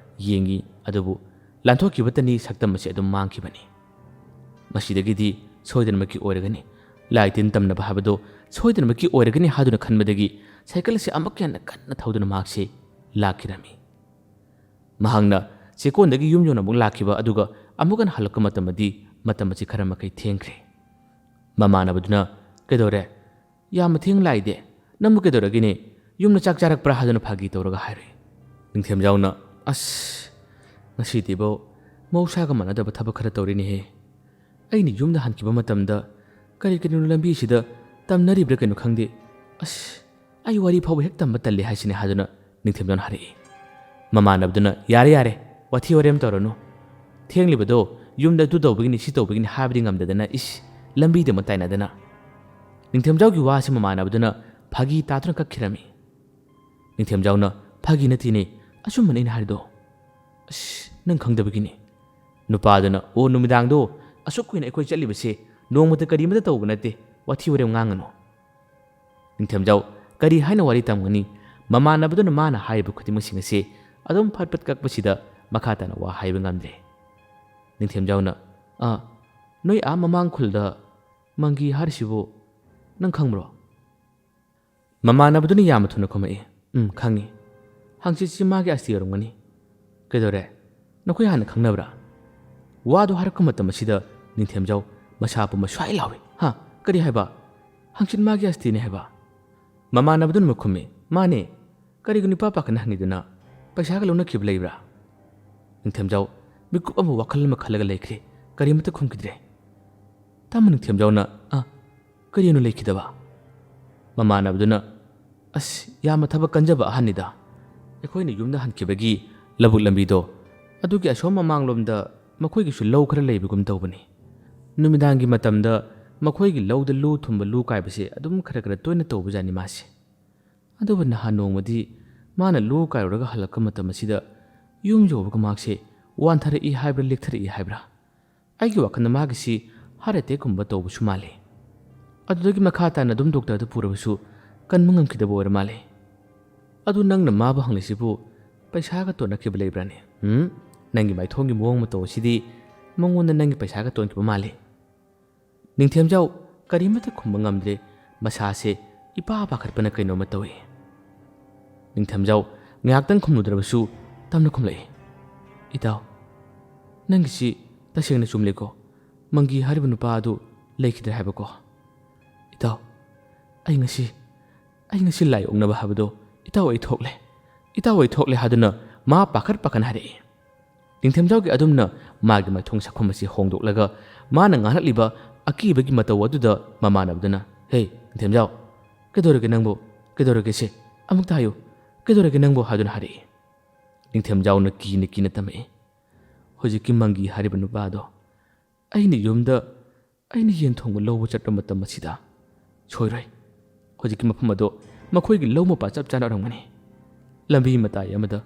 ꯌꯦꯡꯉꯤ, ꯑꯗꯨꯕꯨ ꯂꯥꯟꯊꯣꯛꯈꯤꯕꯇꯅꯤ ꯁꯛꯇꯝ ꯑꯁꯤ ꯑꯗꯨꯝ ꯃꯥꯡꯈꯤꯕꯅꯤ꯫ ꯃꯁꯤꯗꯒꯤꯗꯤ ꯁꯣꯏꯗꯅꯃꯛꯀꯤ ꯑꯣꯏꯔꯒꯅꯤ, ꯂꯥꯏ ꯇꯤꯟ ꯇꯝꯅꯕ ꯍꯥꯏꯕꯗꯣ ꯁꯣꯏꯗꯅꯃꯛꯀꯤ ꯑꯣꯏꯔꯒꯅꯤ ꯍꯥꯏꯗꯨꯅ ꯈꯟꯕꯗꯒꯤ ꯁꯥꯏꯀꯜ ꯑꯁꯤ ꯑꯃꯨꯛꯀ ꯍꯦꯟꯅ ꯀꯟꯅ ꯊꯧꯗꯨꯅ ꯃꯍꯥꯛꯁꯤ ꯂꯥꯛꯈꯤꯔꯝꯃꯤ꯫ ꯃꯍꯥꯛꯅ ꯆꯦꯛꯀꯣꯟꯗꯒꯤ ꯌꯨꯝ ꯌꯧꯅ ꯑꯃꯨꯛ ꯂꯥꯛꯈꯤꯕ ꯑꯗꯨꯒ ꯑꯃꯨꯛ ꯍꯟꯅ ꯍꯜꯂꯛꯄ ꯃꯇꯝꯗꯗꯤ ꯃꯇꯝ ꯑꯁꯤ ꯈꯔ ꯃꯈꯩ ꯊꯦꯡꯈ꯭ꯔꯦ꯫ ꯃꯃꯥꯟꯅꯕꯗꯨꯅ, "ꯀꯩꯗꯧꯔꯦ? ꯌꯥꯝꯅ ꯊꯦꯡ ꯂꯥꯛꯏꯗꯦ꯫ ꯅꯪꯕꯨ ꯀꯩꯗꯧꯔꯒꯦꯅꯦ? ꯌꯨꯝꯗ ꯆꯥꯛ ꯆꯥꯔꯛꯄ꯭ꯔꯥ?" ꯍꯥꯏꯗꯨꯅ ꯐꯥꯒꯤ ꯇꯧꯔꯒ ꯍꯥꯏꯔꯨꯏ꯫ ꯅꯤꯡꯊꯦꯝꯖꯥꯎꯅ, "ꯑꯁ, ꯉꯁꯤꯗꯤꯕꯣ ꯃꯍꯧꯁꯥꯒ ꯃꯥꯟꯅꯗꯕ ꯊꯕꯛ ꯈꯔ ꯇꯧꯔꯤꯅꯦꯍꯦ꯫ ꯑꯩꯅ ꯌꯨꯝꯗ ꯍꯟꯈꯤꯕ ꯃꯇꯝꯗ ꯀꯔꯤ ꯀꯔꯤꯅꯣ ꯂꯝꯕꯤꯁꯤꯗ ꯇꯝꯅꯔꯤꯕ꯭ꯔꯥ ꯀꯩꯅꯣ ꯈꯪꯗꯦ꯫ ꯑꯁ, ꯑꯩ ꯋꯥꯔꯤ ꯐꯥꯎꯕ ꯍꯦꯛ ꯇꯝꯕ ꯇꯜꯂꯤ ꯍꯥꯏꯁꯤꯅꯦ" ꯍꯥꯏꯗꯨꯅ ꯅꯤꯡꯊꯦꯝꯖꯥꯎꯅ ꯍꯥꯏꯔꯛꯏ꯫ ꯃꯃꯥꯟꯅꯕꯗꯨꯅ, "ꯌꯥꯔꯦ, ꯌꯥꯔꯦ, ꯋꯥꯊꯤ ꯋꯥꯔꯦꯝ ꯇꯧꯔꯅꯨ꯫ ꯊꯦꯡꯂꯤꯕꯗꯣ ꯌꯨꯝꯗ ꯑꯗꯨ ꯇꯧꯕꯒꯤꯅꯤ, ꯁꯤ ꯇꯧꯕꯒꯤꯅꯤ ꯍꯥꯏꯕꯗꯤ ꯉꯝꯗꯗꯅ, ꯏꯁ, ꯂꯝꯕꯤꯗ ꯑꯃꯨꯛ ꯇꯥꯏꯅꯗꯅ꯫" ꯅꯤꯡꯊꯦꯝꯖꯥꯎꯒꯤ ꯋꯥꯁꯤ ꯃꯃꯥꯟꯅꯕꯗꯨꯅ ꯐꯥꯒꯤ ꯇꯥꯗꯨꯅ ꯀꯛꯈꯤꯔꯝꯃꯤ꯫ ꯅꯤꯡꯊꯦꯝꯖꯥꯎꯅ, "ꯐꯥꯒꯤ ꯅꯠꯇꯦꯅꯦ, ꯑꯆꯨꯝꯕꯅꯦ ꯑꯩꯅ ꯍꯥꯏꯔꯤꯗꯣ꯫ ꯑꯁ, ꯅꯪ ꯈꯪꯗꯕꯒꯤꯅꯤ꯫" ꯅꯨꯄꯥꯗꯨꯅ, "ꯑꯣ, ꯅꯨꯃꯤꯗꯥꯡꯗꯣ ꯑꯁꯨꯛ ꯀꯨꯏꯅ ꯑꯩꯈꯣꯏ ꯆꯠꯂꯤꯕꯁꯦ ꯅꯣꯡꯃꯇ ꯀꯔꯤꯃꯇ ꯇꯧꯕ ꯅꯠꯇꯦ, ꯋꯥꯊꯤ ꯋꯥꯔꯦꯝ ꯉꯥꯡꯒꯅꯨ꯫" ꯅꯤꯡꯊꯦꯝꯖꯥꯎ ꯀꯔꯤ ꯍꯥꯏꯅ ꯋꯥꯔꯤ ꯇꯝꯒꯅꯤ? ꯃꯃꯥꯟꯅꯕꯗꯨꯅ ꯃꯥꯅ ꯍꯥꯏꯔꯤꯕ ꯈꯨꯗꯤꯡꯃꯛꯁꯤꯡ ꯑꯁꯤ ꯑꯗꯨꯝ ꯐꯠ ꯐꯠ ꯀꯛꯄꯁꯤꯗ ꯃꯈꯥ ꯇꯥꯅ ꯋꯥ ꯍꯥꯏꯕ ꯉꯝꯗ꯭ꯔꯦ꯫ ꯅꯤꯡꯊꯦꯝꯖꯥꯎꯅ, "ꯑꯥ, ꯅꯣꯏ ꯑꯥ ꯃꯃꯥꯡ ꯈꯨꯜꯗ ꯃꯪꯒꯤ ꯍꯥꯏꯔꯤꯁꯤꯕꯨ ꯅꯪ ꯈꯪꯕ꯭ꯔꯣ?" ꯃꯃꯥꯟꯅꯕꯗꯨꯅ ꯌꯥꯝꯅ ꯊꯨꯅ ꯈꯨꯝꯃꯛꯏ, "ꯎꯝ, ꯈꯪꯉꯤ꯫ ꯍꯪꯆꯤꯠꯁꯤ ꯃꯥꯒꯤ ꯑꯁꯇꯤ ꯑꯣꯏꯔꯝꯒꯅꯤ꯫ ꯀꯩꯗꯧꯔꯦ? ꯅꯈꯣꯏ ꯍꯥꯟꯅ ꯈꯪꯅꯕ꯭ꯔꯥ?" ꯋꯥꯗꯨ ꯍꯥꯏꯔꯛꯄ ꯃꯇꯝ ꯑꯁꯤꯗ ꯅꯤꯡꯊꯦꯝꯖꯥꯎ ꯃꯁꯥ ꯄꯨꯝꯕ ꯁ꯭ꯋꯥꯏ ꯂꯥꯎꯏ꯫ "ꯍꯥ? ꯀꯔꯤ ꯍꯥꯏꯕ? "ꯍꯪꯆꯤꯠ ꯃꯥꯒꯤ ꯑꯁꯇꯤꯅꯦ ꯍꯥꯏꯕ?" ꯃꯃꯥꯟꯅꯕꯗꯨꯅ ꯑꯃꯨꯛ ꯈꯨꯝꯃꯤ, "ꯃꯥꯅꯦ꯫ ꯀꯔꯤꯒꯨ ꯅꯨꯄꯥ ꯄꯥꯈꯠꯅ ꯍꯪꯉꯤꯗꯨꯅ? ꯄꯩꯁꯥꯒ ꯂꯧꯅꯈꯤꯕ ꯂꯩꯕ꯭ꯔꯥ?" ꯅꯤꯡꯊꯦꯝꯖꯥꯎ ꯃꯤꯀꯨꯞ ꯑꯃ ꯋꯥꯈꯜ ꯑꯃ ꯈꯜꯂꯒ ꯂꯩꯈ꯭ꯔꯦ꯫ ꯀꯔꯤꯃꯠꯇ ꯈꯨꯝꯈꯤꯗ꯭ꯔꯦ꯫ ꯇꯥꯃꯣ ꯅꯤꯡꯊꯦꯝꯖꯥꯎꯅ, "ꯑ, ꯀꯔꯤꯅꯣ ꯂꯩꯈꯤꯗꯕ?" ꯃꯃꯥꯟꯅꯕꯗꯨꯅ, "ꯑꯁ, ꯌꯥꯝꯅ ꯊꯕꯛ ꯀꯟꯖꯕ ꯑꯍꯟꯅꯤꯗ꯫ ꯑꯩꯈꯣꯏꯅ ꯌꯨꯝꯗ ꯍꯟꯈꯤꯕꯒꯤ ꯂꯧꯕꯨꯛ ꯂꯝꯕꯤꯗꯣ, ꯑꯗꯨꯒꯤ ꯑꯁꯣꯝ ꯃꯃꯥꯡꯂꯣꯝꯗ ꯃꯈꯣꯏꯒꯤꯁꯨ ꯂꯧ ꯈꯔ ꯂꯩꯕꯒꯨꯝ ꯇꯧꯕꯅꯤ꯫ ꯅꯨꯃꯤꯗꯥꯡꯒꯤ ꯃꯇꯝꯗ ꯃꯈꯣꯏꯒꯤ ꯂꯧꯗ ꯂꯨ ꯊꯨꯝꯕ ꯂꯨ ꯀꯥꯏꯕꯁꯦ ꯑꯗꯨꯝ ꯈꯔ ꯈꯔ ꯇꯣꯏꯅ ꯇꯧꯕꯖꯥꯠꯅꯤ ꯃꯥꯁꯦ꯫ ꯑꯗꯨꯕꯨ ꯅꯍꯥꯟ ꯅꯣꯡꯃꯗꯤ ꯃꯥꯅ ꯂꯨ ꯀꯥꯏꯔꯨꯔꯒ ꯍꯜꯂꯛꯄ ꯃꯇꯝ ꯑꯁꯤꯗ ꯌꯨꯝ ꯌꯧꯕꯒ ꯃꯍꯥꯛꯁꯦ ꯋꯥꯟꯊꯔꯛꯏ ꯍꯥꯏꯕ꯭ꯔꯥ, ꯂꯦꯛꯊꯔꯛꯏ ꯍꯥꯏꯕ꯭ꯔꯥ? ꯑꯩꯒꯤ ꯋꯥꯈꯜꯗ ꯃꯥꯒꯤꯁꯤ heart attackꯀꯨꯝꯕ ꯇꯧꯕꯁꯨ ꯃꯥꯜꯂꯤ꯫ ꯑꯗꯨꯗꯒꯤ ꯃꯈꯥ ꯇꯥꯅ ꯑꯗꯨꯝ doctorꯗ ꯄꯨꯔꯕꯁꯨ ꯀꯟꯕ ꯉꯝꯈꯤꯗꯕ ꯑꯣꯏꯔ ꯃꯥꯜꯂꯦ꯫ ꯑꯗꯨ ꯅꯪꯅ ꯃꯥꯕꯨ ꯍꯪꯂꯤꯁꯤꯕꯨ ꯄꯩꯁꯥꯒ ꯇꯣꯟꯅꯈꯤꯕ ꯂꯩꯕ꯭ꯔꯥꯅꯦ? ꯎꯝ? ꯅꯪꯒꯤ ꯃꯥꯏꯊꯣꯡꯒꯤ ꯃꯑꯣꯡ ꯃꯇꯧ ꯑꯁꯤꯗꯤ ꯃꯉꯣꯟꯗ ꯅꯪꯒꯤ ꯄꯩꯁꯥꯒ ꯇꯣꯟꯈꯤꯕ ꯃꯥꯜꯂꯤ꯫" ꯅꯤꯡꯊꯦꯝꯖꯥꯎ ꯀꯔꯤꯃꯠꯇ ꯈꯨꯝꯕ ꯉꯝꯗ꯭ꯔꯦ꯫ ꯃꯁꯥꯁꯦ ꯏꯄꯥ ꯄꯥꯈꯠꯄꯅ ꯀꯩꯅꯣꯝꯃ ꯇꯧꯏ꯫ ꯅꯤꯡꯊꯦꯝꯖꯥꯎ ꯉꯥꯏꯍꯥꯛꯇꯪ ꯈꯨꯝꯂꯨꯗ꯭ꯔꯕꯁꯨ ꯇꯞꯅ ꯈꯨꯝꯂꯛꯏ, "ꯏꯇꯥꯎ, ꯅꯪꯒꯤꯁꯤ ꯇꯁꯦꯡꯅ ꯆꯨꯝꯂꯦꯀꯣ? ꯃꯪꯒꯤ ꯍꯥꯏꯔꯤꯕ ꯅꯨꯄꯥ ꯑꯗꯨ ꯂꯩꯈꯤꯗ꯭ꯔꯦ ꯍꯥꯏꯕꯀꯣ? ꯏꯇꯥꯎ, ꯑꯩ ꯉꯁꯤ, ꯑꯩ ꯉꯁꯤ ꯂꯥꯏ ꯑꯣꯛꯅꯕ ꯍꯥꯏꯕꯗꯣ, ꯏꯇꯥꯎ, ꯑꯩ ꯊꯣꯛꯂꯦ꯫ ꯏꯇꯥꯎ, ꯑꯩ ꯊꯣꯛꯂꯦ" ꯍꯥꯏꯗꯨꯅ ꯃꯥ ꯄꯥꯈꯠ ꯄꯥꯈꯠ ꯍꯥꯏꯔꯛꯏ꯫ ꯅꯤꯡꯊꯦꯝꯖꯥꯎꯒꯤ ꯑꯗꯨꯝꯅ ꯃꯥꯒꯤ ꯃꯥꯏꯊꯣꯡ ꯁꯛꯐꯝ ꯑꯁꯤ ꯍꯣꯡꯗꯣꯛꯂꯒ ꯃꯥꯅ ꯉꯥꯡꯂꯛꯂꯤꯕ ꯑꯀꯤꯕꯒꯤ ꯃꯇꯧ ꯑꯗꯨꯗ ꯃꯃꯥꯟꯅꯕꯗꯨꯅ, "ꯍꯦ, ꯅꯤꯡꯊꯦꯝꯖꯥꯎ, ꯀꯩꯗꯧꯔꯒꯦ ꯅꯪꯕꯨ? ꯀꯩꯗꯧꯔꯒꯦ ꯁꯦ? ꯑꯃꯨꯛꯇ ꯍꯥꯏꯌꯨ꯫ ꯀꯩꯗꯧꯔꯒꯦ ꯅꯪꯕꯨ?" ꯍꯥꯏꯗꯨꯅ ꯍꯥꯏꯔꯛꯏ꯫ ꯅꯤꯡꯊꯦꯝꯖꯥꯎꯅ ꯀꯤꯅ ꯀꯤꯅ ꯇꯝꯃꯛꯏ, "ꯍꯧꯖꯤꯛꯀꯤ ꯃꯪꯒꯤ ꯍꯥꯏꯔꯤꯕ ꯅꯨꯄꯥꯗꯣ ꯑꯩꯅ ꯌꯨꯝꯗ ꯑꯩꯅ ꯌꯦꯟ ꯊꯣꯡꯕ ꯂꯧꯕ ꯆꯠꯄ ꯃꯇꯝ ꯑꯁꯤꯗ ꯁꯣꯏꯔꯣꯏ꯫ ꯍꯧꯖꯤꯛꯀꯤ ꯃꯐꯝ ꯑꯗꯣ ꯃꯈꯣꯏꯒꯤ ꯂꯧ ꯃꯄꯥ ꯆꯞ ꯆꯥꯅ ꯑꯣꯏꯔꯝꯒꯅꯤ꯫ ꯂꯝꯕꯤ ꯃꯇꯥꯏ ꯑꯃꯗ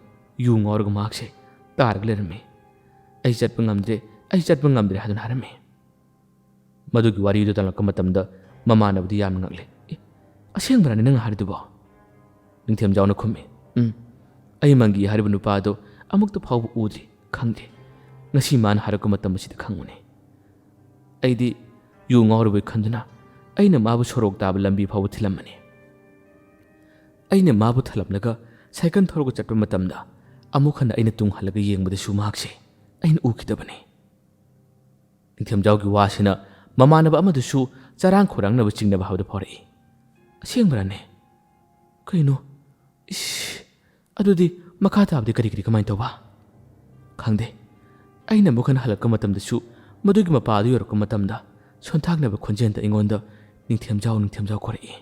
ꯌꯨ ꯉꯥꯎꯔꯒ ꯃꯍꯥꯛꯁꯦ ꯇꯥꯔꯒ ꯂꯩꯔꯝꯃꯤ꯫ ꯑꯩ ꯆꯠꯄ ꯉꯝꯗ꯭ꯔꯦ, ꯑꯩ ꯆꯠꯄ ꯉꯝꯗ꯭ꯔꯦ" ꯍꯥꯏꯗꯨꯅ ꯍꯥꯏꯔꯝꯃꯤ꯫ ꯃꯗꯨꯒꯤ ꯋꯥꯔꯤꯗꯨ ꯇꯝꯂꯛꯄ ꯃꯇꯝꯗ ꯃꯃꯥꯟꯅꯕꯗꯤ ꯌꯥꯝꯅ ꯉꯛꯂꯦ꯫ "ꯑꯦ, ꯑꯁꯦꯡꯕꯔꯅꯦ ꯅꯪꯅ ꯍꯥꯏꯔꯤꯗꯨꯕꯣ?" ꯅꯤꯡꯊꯦꯝꯖꯥꯎꯅ ꯈꯨꯝꯃꯤ, "ꯎꯝ, ꯑꯩ ꯃꯪꯒꯤ ꯍꯥꯏꯔꯤꯕ ꯅꯨꯄꯥ ꯑꯗꯣ ꯑꯃꯨꯛꯇ ꯐꯥꯎꯕ ꯎꯗ꯭ꯔꯤ, ꯈꯪꯗꯦ꯫ ꯉꯁꯤ ꯃꯥꯅ ꯍꯥꯏꯔꯛꯄ ꯃꯇꯝ ꯑꯁꯤꯗ ꯈꯪꯕꯅꯤ꯫ ꯑꯩꯗꯤ ꯌꯨ ꯉꯥꯎꯔꯕꯣꯏ ꯈꯟꯗꯨꯅ ꯑꯩꯅ ꯃꯥꯕꯨ ꯁꯣꯔꯣꯛ ꯇꯥꯕ ꯂꯝꯕꯤ ꯐꯥꯎꯕ ꯊꯤꯜꯂꯝꯕꯅꯤ꯫ ꯑꯩꯅ ꯃꯥꯕꯨ ꯊꯜꯂꯝꯂꯒ ꯁꯥꯏꯀꯜ ꯊꯧꯔꯒ ꯆꯠꯄ ꯃꯇꯝꯗ ꯑꯃꯨꯛ ꯍꯟꯅ ꯑꯩꯅ ꯇꯨꯡ ꯍꯜꯂꯒ ꯌꯦꯡꯕꯗꯁꯨ ꯃꯍꯥꯛꯁꯦ ꯑꯩꯅ ꯎꯈꯤꯗꯕꯅꯤ꯫" ꯅꯤꯡꯊꯦꯝꯖꯥꯎꯒꯤ ꯋꯥꯁꯤꯅ ꯃꯃꯥꯟꯅꯕ ꯑꯃꯗꯨꯁꯨ ꯆꯔꯥꯡ ꯈꯣꯏꯔꯥꯡꯅꯕ ꯆꯤꯡꯅꯕ ꯍꯥꯏꯕꯗꯨ ꯐꯥꯎꯔꯛꯏ꯫ "ꯑꯁꯦꯡꯕꯔꯅꯦ? ꯀꯩꯅꯣ? ꯏꯁ, ꯑꯗꯨꯗꯤ ꯃꯈꯥ ꯇꯥꯕꯗꯤ ꯀꯔꯤ ꯀꯔꯤ ꯀꯃꯥꯏꯅ ꯇꯧꯕ?" "ꯈꯪꯗꯦ꯫ ꯑꯩꯅ ꯑꯃꯨꯛ ꯍꯟꯅ ꯍꯜꯂꯛꯄ ꯃꯇꯝꯗꯁꯨ ꯃꯗꯨꯒꯤ ꯃꯄꯥ ꯑꯗꯨ ꯌꯧꯔꯛꯄ ꯃꯇꯝꯗ ꯁꯣꯟꯊꯥꯡꯅꯕ ꯈꯣꯟꯖꯦꯜꯗ ꯑꯩꯉꯣꯟꯗ 'ꯅꯤꯡꯊꯦꯝꯖꯥꯎ, ꯅꯤꯡꯊꯦꯝꯖꯥꯎ' ꯀꯧꯔꯛꯏ꯫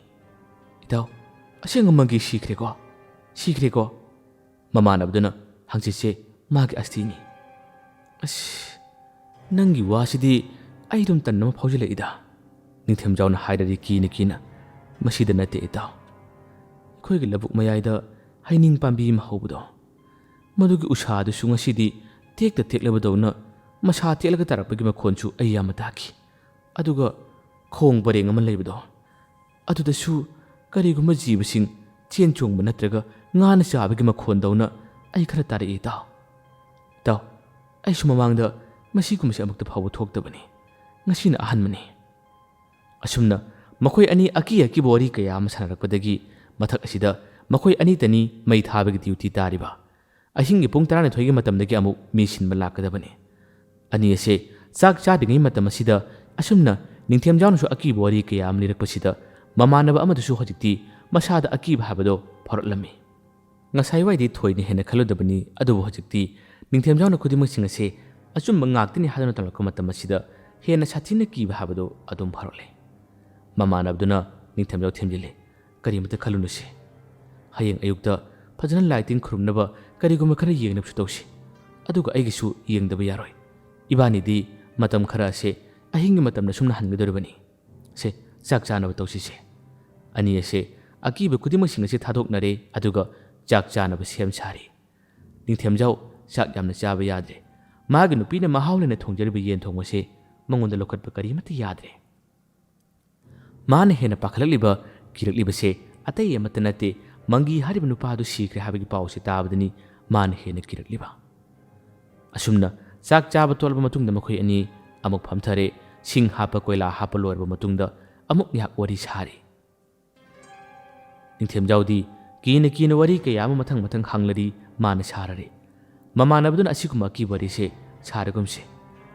ꯏꯇꯥꯎ, ꯑꯁꯦꯡꯕꯃꯛꯒꯤ ꯁꯤꯈ꯭ꯔꯦꯀꯣ? ꯁꯤꯈ꯭ꯔꯦꯀꯣ?" ꯃꯃꯥꯟꯅꯕꯗꯨꯅ ꯍꯪꯆꯤꯠꯁꯦ ꯃꯥꯒꯤ ꯑꯁꯇꯤꯅꯤ꯫ "ꯑꯁ, ꯅꯪꯒꯤ ꯋꯥꯁꯤꯗꯤ ꯑꯩ ꯑꯗꯨꯝ ꯇꯟꯕ ꯑꯃ ꯐꯥꯎꯖꯤꯜꯂꯛꯏꯗ꯫" ꯅꯤꯡꯊꯦꯝꯖꯥꯎꯅ ꯍꯥꯏꯔꯗꯤ ꯀꯤꯅ ꯀꯤꯅ, "ꯃꯁꯤꯗ ꯅꯠꯇꯦ ꯏꯇꯥꯎ꯫ ꯑꯩꯈꯣꯏꯒꯤ ꯂꯧꯕꯨꯛ ꯃꯌꯥꯏꯗ ꯍꯩꯅꯤꯡ ꯄꯥꯝꯕꯤ ꯑꯃ ꯍꯧꯕꯗꯣ, ꯃꯗꯨꯒꯤ ꯎꯁꯥꯗꯨꯁꯨ ꯉꯁꯤꯗꯤ ꯇꯦꯛꯇ ꯇꯦꯛꯂꯕꯗꯧꯅ ꯃꯁꯥ ꯇꯦꯛꯂꯒ ꯇꯥꯔꯛꯄꯒꯤ ꯃꯈꯣꯟꯁꯨ ꯑꯩ ꯌꯥꯝꯅ ꯇꯥꯈꯤ꯫ ꯑꯗꯨꯒ ꯈꯣꯡ ꯄꯔꯦꯡ ꯑꯃ ꯂꯩꯕꯗꯣ, ꯑꯗꯨꯗꯁꯨ ꯀꯔꯤꯒꯨꯝꯕ ꯖꯤꯕꯁꯤꯡ ꯆꯦꯟ ꯆꯣꯡꯕ ꯅꯠꯇ꯭ꯔꯒ ꯉꯥꯅ ꯆꯥꯕꯒꯤ ꯃꯈꯣꯟꯗꯧꯅ ꯑꯩ ꯈꯔ ꯇꯥꯔꯛꯏ ꯏꯇꯥꯎ꯫ ꯏꯇꯥꯎ, ꯑꯩꯁꯨ ꯃꯃꯥꯡꯗ ꯃꯁꯤꯒꯨꯝꯕꯁꯦ ꯑꯃꯨꯛꯇ ꯐꯥꯎꯕ ꯊꯣꯛꯇꯕꯅꯤ꯫ ꯉꯁꯤꯅ ꯑꯍꯥꯟꯕꯅꯤ꯫" ꯑꯁꯨꯝꯅ ꯃꯈꯣꯏ ꯑꯅꯤ ꯑꯀꯤ ꯑꯀꯤꯕ ꯋꯥꯔꯤ ꯀꯌꯥ ꯑꯃ ꯁꯥꯟꯅꯔꯛꯄꯗꯒꯤ ꯃꯊꯛ ꯑꯁꯤꯗ ꯃꯈꯣꯏ ꯑꯅꯤꯇꯅꯤ ꯃꯩ ꯊꯥꯕꯒꯤ ꯗ꯭ꯌꯨꯇꯤ ꯇꯥꯔꯤꯕ꯫ ꯑꯍꯤꯡꯒꯤ ꯄꯨꯡ ꯇꯔꯥꯅꯤꯊꯣꯏꯒꯤ ꯃꯇꯝꯗꯒꯤ ꯑꯃꯨꯛ ꯃꯤ ꯁꯤꯟꯕ ꯂꯥꯛꯀꯗꯕꯅꯤ꯫ ꯑꯅꯤ ꯑꯁꯦ ꯆꯥꯛ ꯆꯥꯗ꯭ꯔꯤꯉꯩ ꯃꯇꯝ ꯑꯁꯤꯗ ꯑꯁꯨꯝꯅ ꯅꯤꯡꯊꯦꯝꯖꯥꯎꯅꯁꯨ ꯑꯀꯤꯕ ꯋꯥꯔꯤ ꯀꯌꯥ ꯑꯃ ꯂꯤꯔꯛꯄꯁꯤꯗ ꯃꯃꯥꯟꯅꯕ ꯑꯃꯗꯨꯁꯨ ꯍꯧꯖꯤꯛꯇꯤ ꯃꯁꯥꯗ ꯑꯀꯤꯕ ꯍꯥꯏꯕꯗꯣ ꯐꯥꯎꯔꯛꯂꯝꯃꯤ꯫ ꯉꯁꯥꯏꯋꯥꯏꯗꯤ ꯊꯣꯏꯅ ꯍꯦꯟꯅ ꯈꯜꯂꯨꯗꯕꯅꯤ, ꯑꯗꯨꯕꯨ ꯍꯧꯖꯤꯛꯇꯤ ꯅꯤꯡꯊꯦꯝꯖꯥꯎꯅ ꯈꯨꯗꯤꯡꯃꯛꯁꯤꯡ ꯑꯁꯦ ꯑꯆꯨꯝꯕ ꯉꯥꯛꯇꯅꯤ ꯍꯥꯏꯗꯨꯅ ꯇꯝꯂꯛꯄ ꯃꯇꯝ ꯑꯁꯤꯗ ꯍꯦꯟꯅ ꯁꯥꯊꯤꯅ ꯀꯤꯕ ꯍꯥꯏꯕꯗꯨ ꯑꯗꯨꯝ ꯐꯥꯎꯔꯛꯂꯦ꯫ ꯃꯃꯥꯟꯅꯕꯗꯨꯅ ꯅꯤꯡꯊꯦꯝꯖꯥꯎ ꯊꯦꯝꯖꯤꯜꯂꯤ꯫ "ꯀꯔꯤꯃꯇ ꯈꯜꯂꯨꯅꯨꯁꯦ꯫ ꯍꯌꯦꯡ ꯑꯌꯨꯛꯇ ꯐꯖꯅ ꯂꯥꯏ ꯇꯤꯟ ꯈꯨꯔꯨꯝꯅꯕ ꯀꯔꯤꯒꯨꯝꯕ ꯈꯔ ꯌꯦꯡꯅꯕꯁꯨ ꯇꯧꯁꯤ꯫ ꯑꯗꯨꯒ ꯑꯩꯒꯤꯁꯨ ꯌꯦꯡꯗꯕ ꯌꯥꯔꯣꯏ꯫ ꯏꯕꯥꯅꯤꯗꯤ ꯃꯇꯝ ꯈꯔ ꯑꯁꯦ ꯑꯍꯤꯡꯒꯤ ꯃꯇꯝꯗ ꯁꯨꯝ ꯅꯥꯍꯟꯒꯗꯧꯔꯤꯕꯅꯤ꯫ ꯁꯦ, ꯆꯥꯛ ꯆꯥꯅꯕ ꯇꯧꯁꯤꯁꯦ꯫" ꯑꯅꯤ ꯑꯁꯦ ꯑꯀꯤꯕ ꯈꯨꯗꯤꯡꯃꯛꯁꯤꯡ ꯑꯁꯦ ꯊꯥꯗꯣꯛꯅꯔꯦ, ꯑꯗꯨꯒ ꯆꯥꯛ ꯆꯥꯅꯕ ꯁꯦꯝ ꯁꯥꯔꯤ꯫ ꯅꯤꯡꯊꯦꯝꯖꯥꯎ ꯆꯥꯛ ꯌꯥꯝꯅ ꯆꯥꯕ ꯌꯥꯗ꯭ꯔꯦ꯫ ꯃꯥꯒꯤ ꯅꯨꯄꯤꯅ ꯃꯍꯥꯎ ꯂꯩꯅ ꯊꯣꯡꯖꯔꯤꯕ ꯌꯦꯟ ꯊꯣꯡꯕꯁꯦ ꯃꯉꯣꯟꯗ ꯂꯧꯈꯠꯄ ꯀꯔꯤꯃꯠꯇ ꯌꯥꯗ꯭ꯔꯦ꯫ ꯃꯥꯅ ꯍꯦꯟꯅ ꯄꯥꯈꯠꯂꯛꯂꯤꯕ, ꯀꯤꯔꯛꯂꯤꯕꯁꯦ ꯑꯇꯩ ꯑꯃꯠꯇ ꯅꯠꯇꯦ, ꯃꯪꯒꯤ ꯍꯥꯏꯔꯤꯕ ꯅꯨꯄꯥ ꯑꯗꯨ ꯁꯤꯈ꯭ꯔꯦ ꯍꯥꯏꯕꯒꯤ ꯄꯥꯎꯁꯦ ꯇꯥꯕꯗꯅꯤ ꯃꯥꯅ ꯍꯦꯟꯅ ꯀꯤꯔꯛꯂꯤꯕ꯫ ꯑꯁꯨꯝꯅ ꯆꯥꯛ ꯆꯥꯕ ꯇꯣꯛꯂꯕ ꯃꯇꯨꯡꯗ ꯃꯈꯣꯏ ꯑꯅꯤ ꯑꯃꯨꯛ ꯐꯝꯊꯔꯦ꯫ ꯁꯤꯡ ꯍꯥꯞꯄ, ꯀꯣꯏꯂꯥ ꯍꯥꯞꯄ ꯂꯣꯏꯔꯕ ꯃꯇꯨꯡꯗ ꯑꯃꯨꯛ ꯉꯥꯏꯍꯥꯛ ꯋꯥꯔꯤ ꯁꯥꯔꯤ꯫ ꯅꯤꯡꯊꯦꯝꯖꯥꯎꯗꯤ ꯀꯤꯅ ꯀꯤꯅ ꯋꯥꯔꯤ ꯀꯌꯥ ꯑꯃ ꯃꯊꯪ ꯃꯊꯪ ꯍꯪꯂꯔꯤ, ꯃꯥꯅ ꯁꯥꯔꯔꯦ꯫ ꯃꯃꯥꯟꯅꯕꯗꯨꯅ ꯑꯁꯤꯒꯨꯝꯕ ꯑꯀꯤꯕ ꯋꯥꯔꯤꯁꯦ ꯁꯥꯔꯒꯨꯝꯁꯦ,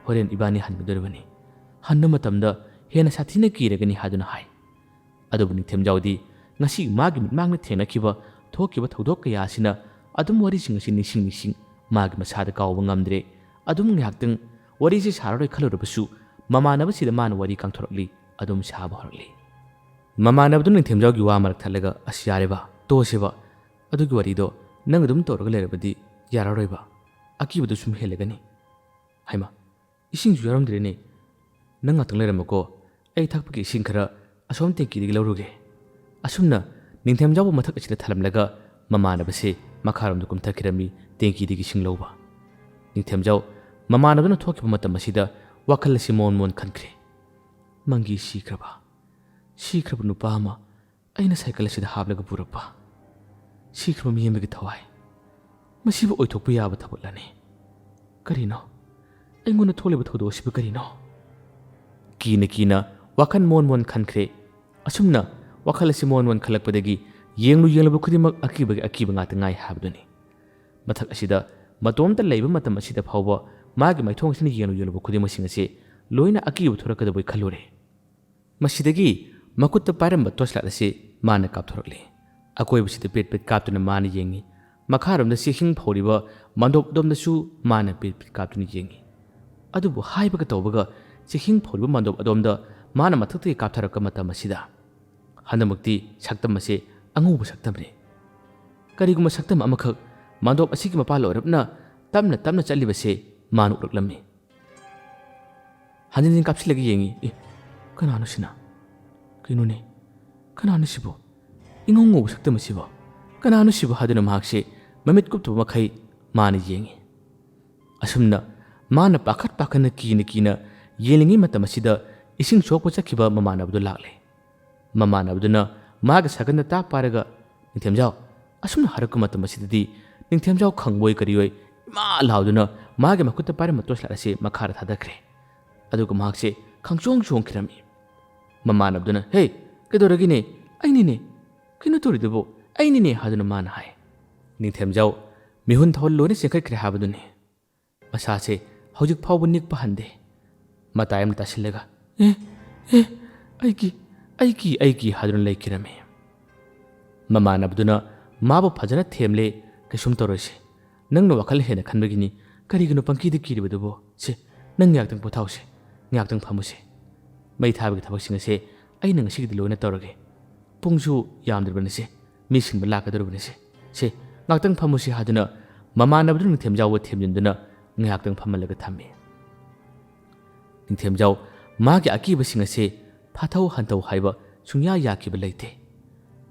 ꯍꯣꯔꯦꯟ ꯏꯕꯥꯅꯤ ꯍꯟꯒꯗꯧꯔꯤꯕꯅꯤ꯫ ꯍꯟꯕ ꯃꯇꯝꯗ ꯍꯦꯟꯅ ꯁꯥꯊꯤꯅ ꯀꯤꯔꯒꯅꯤ ꯍꯥꯏꯗꯨꯅ ꯍꯥꯏ꯫ ꯑꯗꯨꯕꯨ ꯅꯤꯡꯊꯦꯝꯖꯥꯎꯗꯤ ꯉꯁꯤ ꯃꯥꯒꯤ ꯃꯤꯠꯃꯥꯡꯗ ꯊꯦꯡꯅꯈꯤꯕ ꯊꯣꯛꯈꯤꯕ ꯊꯧꯗꯣꯛ ꯀꯌꯥ ꯑꯁꯤꯅ ꯑꯗꯨꯝ ꯋꯥꯔꯤꯁꯤꯡ ꯑꯁꯤ ꯅꯤꯡꯁꯤꯡ ꯅꯤꯡꯁꯤꯡ ꯃꯥꯒꯤ ꯃꯁꯥꯗ ꯀꯥꯎꯕ ꯉꯝꯗ꯭ꯔꯦ꯫ ꯑꯗꯨꯝ ꯉꯥꯏꯍꯥꯛꯇꯪ ꯋꯥꯔꯤꯁꯤ ꯁꯥꯔꯔꯣꯏ ꯈꯜꯂꯨꯔꯕꯁꯨ ꯃꯃꯥꯟꯅꯕꯁꯤꯗ ꯃꯥꯅ ꯋꯥꯔꯤ ꯀꯥꯡꯊꯣꯔꯛꯂꯤ, ꯑꯗꯨꯝ ꯁꯥꯕ ꯍꯧꯔꯛꯂꯤ꯫ ꯃꯃꯥꯟꯅꯕꯗꯨꯅ ꯅꯤꯡꯊꯦꯝꯖꯥꯎꯒꯤ ꯋꯥ ꯃꯔꯛ ꯊꯠꯂꯒ, "ꯑꯁ ꯌꯥꯔꯦꯕ, ꯇꯣꯛꯑꯁꯦꯕ, ꯑꯗꯨꯒꯤ ꯋꯥꯔꯤꯗꯣ ꯅꯪ ꯑꯗꯨꯝ ꯇꯧꯔꯒ ꯂꯩꯔꯕꯗꯤ ꯌꯥꯔꯔꯣꯏꯕ, ꯑꯀꯤꯕꯗꯨ ꯁꯨꯝ ꯍꯦꯜꯂꯒꯅꯤ꯫ ꯍꯩꯃꯥ, ꯏꯁꯤꯡꯁꯨ ꯌꯥꯎꯔꯝꯗ꯭ꯔꯦꯅꯦ꯫ ꯅꯪ ꯉꯥꯛꯇꯪ ꯂꯩꯔꯝꯃꯨꯀꯣ, ꯑꯩ ꯊꯛꯄꯒꯤ ꯏꯁꯤꯡ ꯈꯔ ꯑꯁꯣꯝ ꯇꯦꯡꯀꯤꯗꯒꯤ ꯂꯧꯔꯨꯒꯦ"꯫ ꯑꯁꯨꯝꯅ ꯅꯤꯡꯊꯦꯝꯖꯥꯎꯕꯨ ꯃꯊꯛ ꯑꯁꯤꯗ ꯊꯜꯂꯝꯂꯒ ꯃꯃꯥꯟꯅꯕꯁꯦ ꯃꯈꯥꯔꯣꯝꯗ ꯀꯨꯝꯊꯈꯤꯔꯝꯃꯤ ꯇꯦꯡꯀꯤꯗꯒꯤ ꯏꯁꯤꯡ ꯂꯧꯕ꯫ ꯅꯤꯡꯊꯦꯝꯖꯥꯎ ꯃꯃꯥꯟꯅꯕꯗꯨꯅ ꯊꯣꯛꯈꯤꯕ ꯃꯇꯝ ꯑꯁꯤꯗ ꯋꯥꯈꯜ ꯑꯁꯤ ꯃꯣꯟ ꯃꯣꯟ ꯈꯟꯈ꯭ꯔꯦ꯫ ꯃꯪꯒꯤ ꯁꯤꯈ꯭ꯔꯕ, ꯁꯤꯈ꯭ꯔꯕ ꯅꯨꯄꯥ ꯑꯃ ꯑꯩꯅ ꯁꯥꯏꯀꯜ ꯑꯁꯤꯗ ꯍꯥꯞꯂꯒ ꯄꯨꯔꯛꯄ꯫ ꯁꯤꯈ꯭ꯔꯕ ꯃꯤ ꯑꯃꯒꯤ ꯊꯋꯥꯏ꯫ ꯃꯁꯤꯕꯨ ꯑꯣꯏꯊꯣꯛꯄ ꯌꯥꯕ ꯊꯕꯛꯂꯅꯦ? ꯀꯔꯤꯅꯣ? ꯑꯩꯉꯣꯟꯗ ꯊꯣꯛꯂꯤꯕ ꯊꯧꯗꯣꯛ ꯑꯁꯤꯕꯨ ꯀꯔꯤꯅꯣ? ꯀꯤꯅ ꯀꯤꯅ ꯋꯥꯈꯜ ꯃꯣꯟ ꯃꯣꯟ ꯈꯟꯈ꯭ꯔꯦ꯫ ꯑꯁꯨꯝꯅ ꯋꯥꯈꯜ ꯑꯁꯤ ꯃꯣꯟ ꯃꯣꯟ ꯈꯜꯂꯛꯄꯗꯒꯤ ꯌꯦꯡꯂꯨ ꯌꯦꯡꯂꯨꯕ ꯈꯨꯗꯤꯡꯃꯛ ꯑꯀꯤꯕꯒꯤ ꯑꯀꯤꯕ ꯉꯥꯛꯇ ꯉꯥꯏ ꯍꯥꯏꯕꯗꯨꯅꯤ꯫ ꯃꯊꯛ ꯑꯁꯤꯗ ꯃꯇꯣꯝꯇ ꯂꯩꯕ ꯃꯇꯝ ꯑꯁꯤꯗ ꯐꯥꯎꯕ ꯃꯥꯒꯤ ꯃꯥꯏꯊꯣꯡ ꯑꯁꯤꯅ ꯌꯦꯡꯂꯨ ꯌꯦꯡꯂꯨꯕ ꯈꯨꯗꯤꯡꯃꯛꯁꯤꯡ ꯑꯁꯤ ꯂꯣꯏꯅ ꯑꯀꯤꯕ ꯊꯣꯔꯛꯀꯗꯕꯣꯏ ꯈꯜꯂꯨꯔꯦ꯫ ꯃꯁꯤꯗꯒꯤ ꯃꯈꯨꯠꯇ ꯄꯥꯏꯔꯝꯕ torch light ꯑꯁꯤ ꯃꯥꯅ ꯀꯥꯞꯊꯣꯔꯛꯂꯤ꯫ ꯑꯀꯣꯏꯕꯁꯤꯗ ꯄꯤꯠ ꯄꯤꯠ ꯀꯥꯞꯇꯨꯅ ꯃꯥꯅ ꯌꯦꯡꯉꯤ꯫ ꯃꯈꯥꯔꯣꯝꯗ ꯆꯦꯛꯁꯤꯡ ꯐꯧꯔꯤꯕ ꯃꯥꯟꯗꯣꯞ ꯑꯗꯣꯝꯗꯁꯨ ꯃꯥꯅ ꯄꯤꯠ ꯄꯤꯠ ꯀꯥꯞꯇꯨꯅ ꯌꯦꯡꯉꯤ꯫ ꯑꯗꯨꯕꯨ ꯍꯥꯏꯕꯒ ꯇꯧꯕꯒ ꯆꯦꯛꯁꯤꯡ ꯐꯧꯔꯤꯕ ꯃꯥꯟꯗꯣꯞ ꯑꯗꯣꯝꯗ ꯃꯥꯅ ꯃꯊꯛꯇꯒꯤ ꯀꯥꯞꯊꯔꯛꯄ ꯃꯇꯝ ꯑꯁꯤꯗ, ꯍꯟꯗꯛꯃꯛꯇꯤ ꯁꯛꯇꯝ ꯑꯁꯤ ꯑꯉꯧꯕ ꯁꯛꯇꯝꯅꯤ꯫ ꯀꯔꯤꯒꯨꯝꯕ ꯁꯛꯇꯝ ꯑꯃꯈꯛ ꯃꯥꯟꯗꯣꯞ ꯑꯁꯤꯒꯤ ꯃꯄꯥ ꯂꯣꯏꯔꯞꯅ ꯇꯞꯅ ꯇꯞꯅ ꯆꯠꯂꯤꯕꯁꯦ ꯃꯥꯅ ꯎꯔꯛꯂꯝꯃꯤ꯫ ꯍꯟꯖꯤꯟ ꯍꯟꯖꯤꯟ ꯀꯥꯞꯁꯤꯜꯂꯒ ꯌꯦꯡꯉꯤ꯫ "ꯑꯦ, ꯀꯅꯥꯅꯣ ꯁꯤꯅ? ꯀꯩꯅꯣꯅꯦ? ꯀꯅꯥꯅꯣ ꯁꯤꯕꯣ? ꯏꯉꯧ ꯉꯧꯕ ꯁꯛꯇꯝ ꯑꯁꯤꯕꯣ? ꯀꯅꯥꯅꯣ ꯁꯤꯕꯣ?" ꯍꯥꯏꯗꯨꯅ ꯃꯍꯥꯛꯁꯦ ꯃꯃꯤꯠ ꯀꯨꯞꯇꯕ ꯃꯈꯩ ꯃꯥꯅ ꯌꯦꯡꯉꯤ꯫ ꯑꯁꯨꯝꯅ ꯃꯥꯅ ꯄꯥꯈꯠ ꯄꯥꯈꯠꯅ ꯀꯤꯅ ꯀꯤꯅ ꯌꯦꯡꯂꯤꯉꯩ ꯃꯇꯝ ꯑꯁꯤꯗ ꯏꯁꯤꯡ ꯁꯣꯛꯄ ꯆꯠꯈꯤꯕ ꯃꯃꯥꯟꯅꯕꯗꯨ ꯂꯥꯛꯂꯦ꯫ ꯃꯃꯥꯟꯅꯕꯗꯨꯅ ꯃꯥꯒꯤ ꯁꯥꯏꯀꯜꯗ ꯇꯥꯞ ꯄꯥꯏꯔꯒ, "ꯅꯤꯡꯊꯦꯝꯖꯥꯎ!" ꯑꯁꯨꯝꯅ ꯍꯥꯏꯔꯛꯄ ꯃꯇꯝ ꯑꯁꯤꯗꯗꯤ ꯅꯤꯡꯊꯦꯝꯖꯥꯎ ꯈꯪꯕꯣꯏ ꯀꯔꯤꯑꯣꯏ ꯏꯃꯥ ꯂꯥꯎꯗꯨꯅ ꯃꯥꯒꯤ ꯃꯈꯨꯠꯇ ꯄꯥꯏꯔꯝꯕ torch light ꯑꯁꯤ ꯃꯈꯥꯗ ꯊꯥꯗꯈ꯭ꯔꯦ꯫ ꯑꯗꯨꯒ ꯃꯍꯥꯛꯁꯦ ꯈꯪꯆꯣꯡ ꯆꯣꯡꯈꯤꯔꯝꯃꯤ꯫ ꯃꯃꯥꯟꯅꯕꯗꯨꯅ, "ꯍꯦ, ꯀꯩꯗꯧꯔꯒꯦꯅꯦ? ꯑꯩꯅꯤꯅꯦ꯫ ꯀꯩꯅꯣ ꯇꯧꯔꯤꯗꯨꯕꯨ? ꯑꯩꯅꯤꯅꯦ!" ꯍꯥꯏꯗꯨꯅ ꯃꯥꯅ ꯍꯥꯏ꯫ ꯅꯤꯡꯊꯦꯝꯖꯥꯎ ꯃꯤꯍꯨꯟ ꯊꯥꯍꯨꯜ ꯂꯣꯏꯅ ꯆꯦꯟꯈꯠꯈ꯭ꯔꯦ ꯍꯥꯏꯕꯗꯨꯅꯤ꯫ ꯃꯁꯥꯁꯦ ꯍꯧꯖꯤꯛ ꯐꯥꯎꯕ ꯅꯤꯛꯄ ꯍꯟꯗꯦ꯫ ꯃꯇꯥꯏ ꯑꯃ ꯇꯥꯁꯤꯜꯂꯒ, "ꯑꯦ, ꯑꯦ, ꯑꯩꯒꯤ, ꯑꯩꯒꯤ, ꯑꯩꯒꯤ ꯍꯥꯏꯗꯨꯅ ꯂꯩꯈꯤꯔꯝꯃꯤ꯫ ꯃꯃꯥꯟꯅꯕꯗꯨꯅ ꯃꯥꯕꯨ ꯐꯖꯅ ꯊꯦꯝꯂꯦ꯫ "ꯀꯩꯁꯨꯝ ꯇꯧꯔꯣꯏꯁꯦ, ꯅꯪꯅ ꯋꯥꯈꯜ ꯍꯦꯟꯅ ꯈꯟꯕꯒꯤꯅꯤ꯫ ꯀꯔꯤꯒꯤꯅꯣ ꯄꯪꯀꯤꯗ ꯀꯤꯔꯤꯕꯗꯨꯕꯣ? ꯁꯦ, ꯅꯪ ꯉꯥꯏꯍꯥꯛꯇꯪ ꯄꯣꯊꯥꯎꯁꯦ, ꯉꯥꯏꯍꯥꯛꯇꯪ ꯐꯝꯃꯨꯁꯦ꯫ ꯃꯩ ꯊꯥꯕꯒꯤ ꯊꯕꯛꯁꯤꯡ ꯑꯁꯦ ꯑꯩꯅ ꯉꯁꯤꯒꯤꯗꯤ ꯂꯣꯏꯅ ꯇꯧꯔꯒꯦ꯫ ꯄꯨꯡꯁꯨ ꯌꯥꯝꯗ꯭ꯔꯤꯕꯅꯤꯁꯦ, ꯃꯤ ꯁꯤꯟꯕ ꯂꯥꯛꯀꯗꯧꯔꯤꯕꯅꯤꯁꯦ꯫ ꯁꯦ, ꯉꯥꯏꯍꯥꯛꯇꯪ ꯐꯝꯃꯨꯁꯦ" ꯍꯥꯏꯗꯨꯅ ꯃꯃꯥꯟꯅꯕꯗꯨꯅ ꯅꯤꯡꯊꯦꯝꯖꯥꯎꯕꯨ ꯊꯦꯝꯖꯤꯟꯗꯨꯅ ꯉꯥꯏꯍꯥꯛꯇꯪ ꯐꯝꯍꯜꯂꯒ ꯊꯝꯃꯤ꯫ ꯅꯤꯡꯊꯦꯝꯖꯥꯎ ꯃꯥꯒꯤ ꯑꯀꯤꯕꯁꯤꯡ ꯑꯁꯦ ꯐꯥꯊꯧ ꯍꯟꯊꯧ ꯍꯥꯏꯕ ꯁꯨꯡꯌꯥ ꯌꯥꯈꯤꯕ ꯂꯩꯇꯦ꯫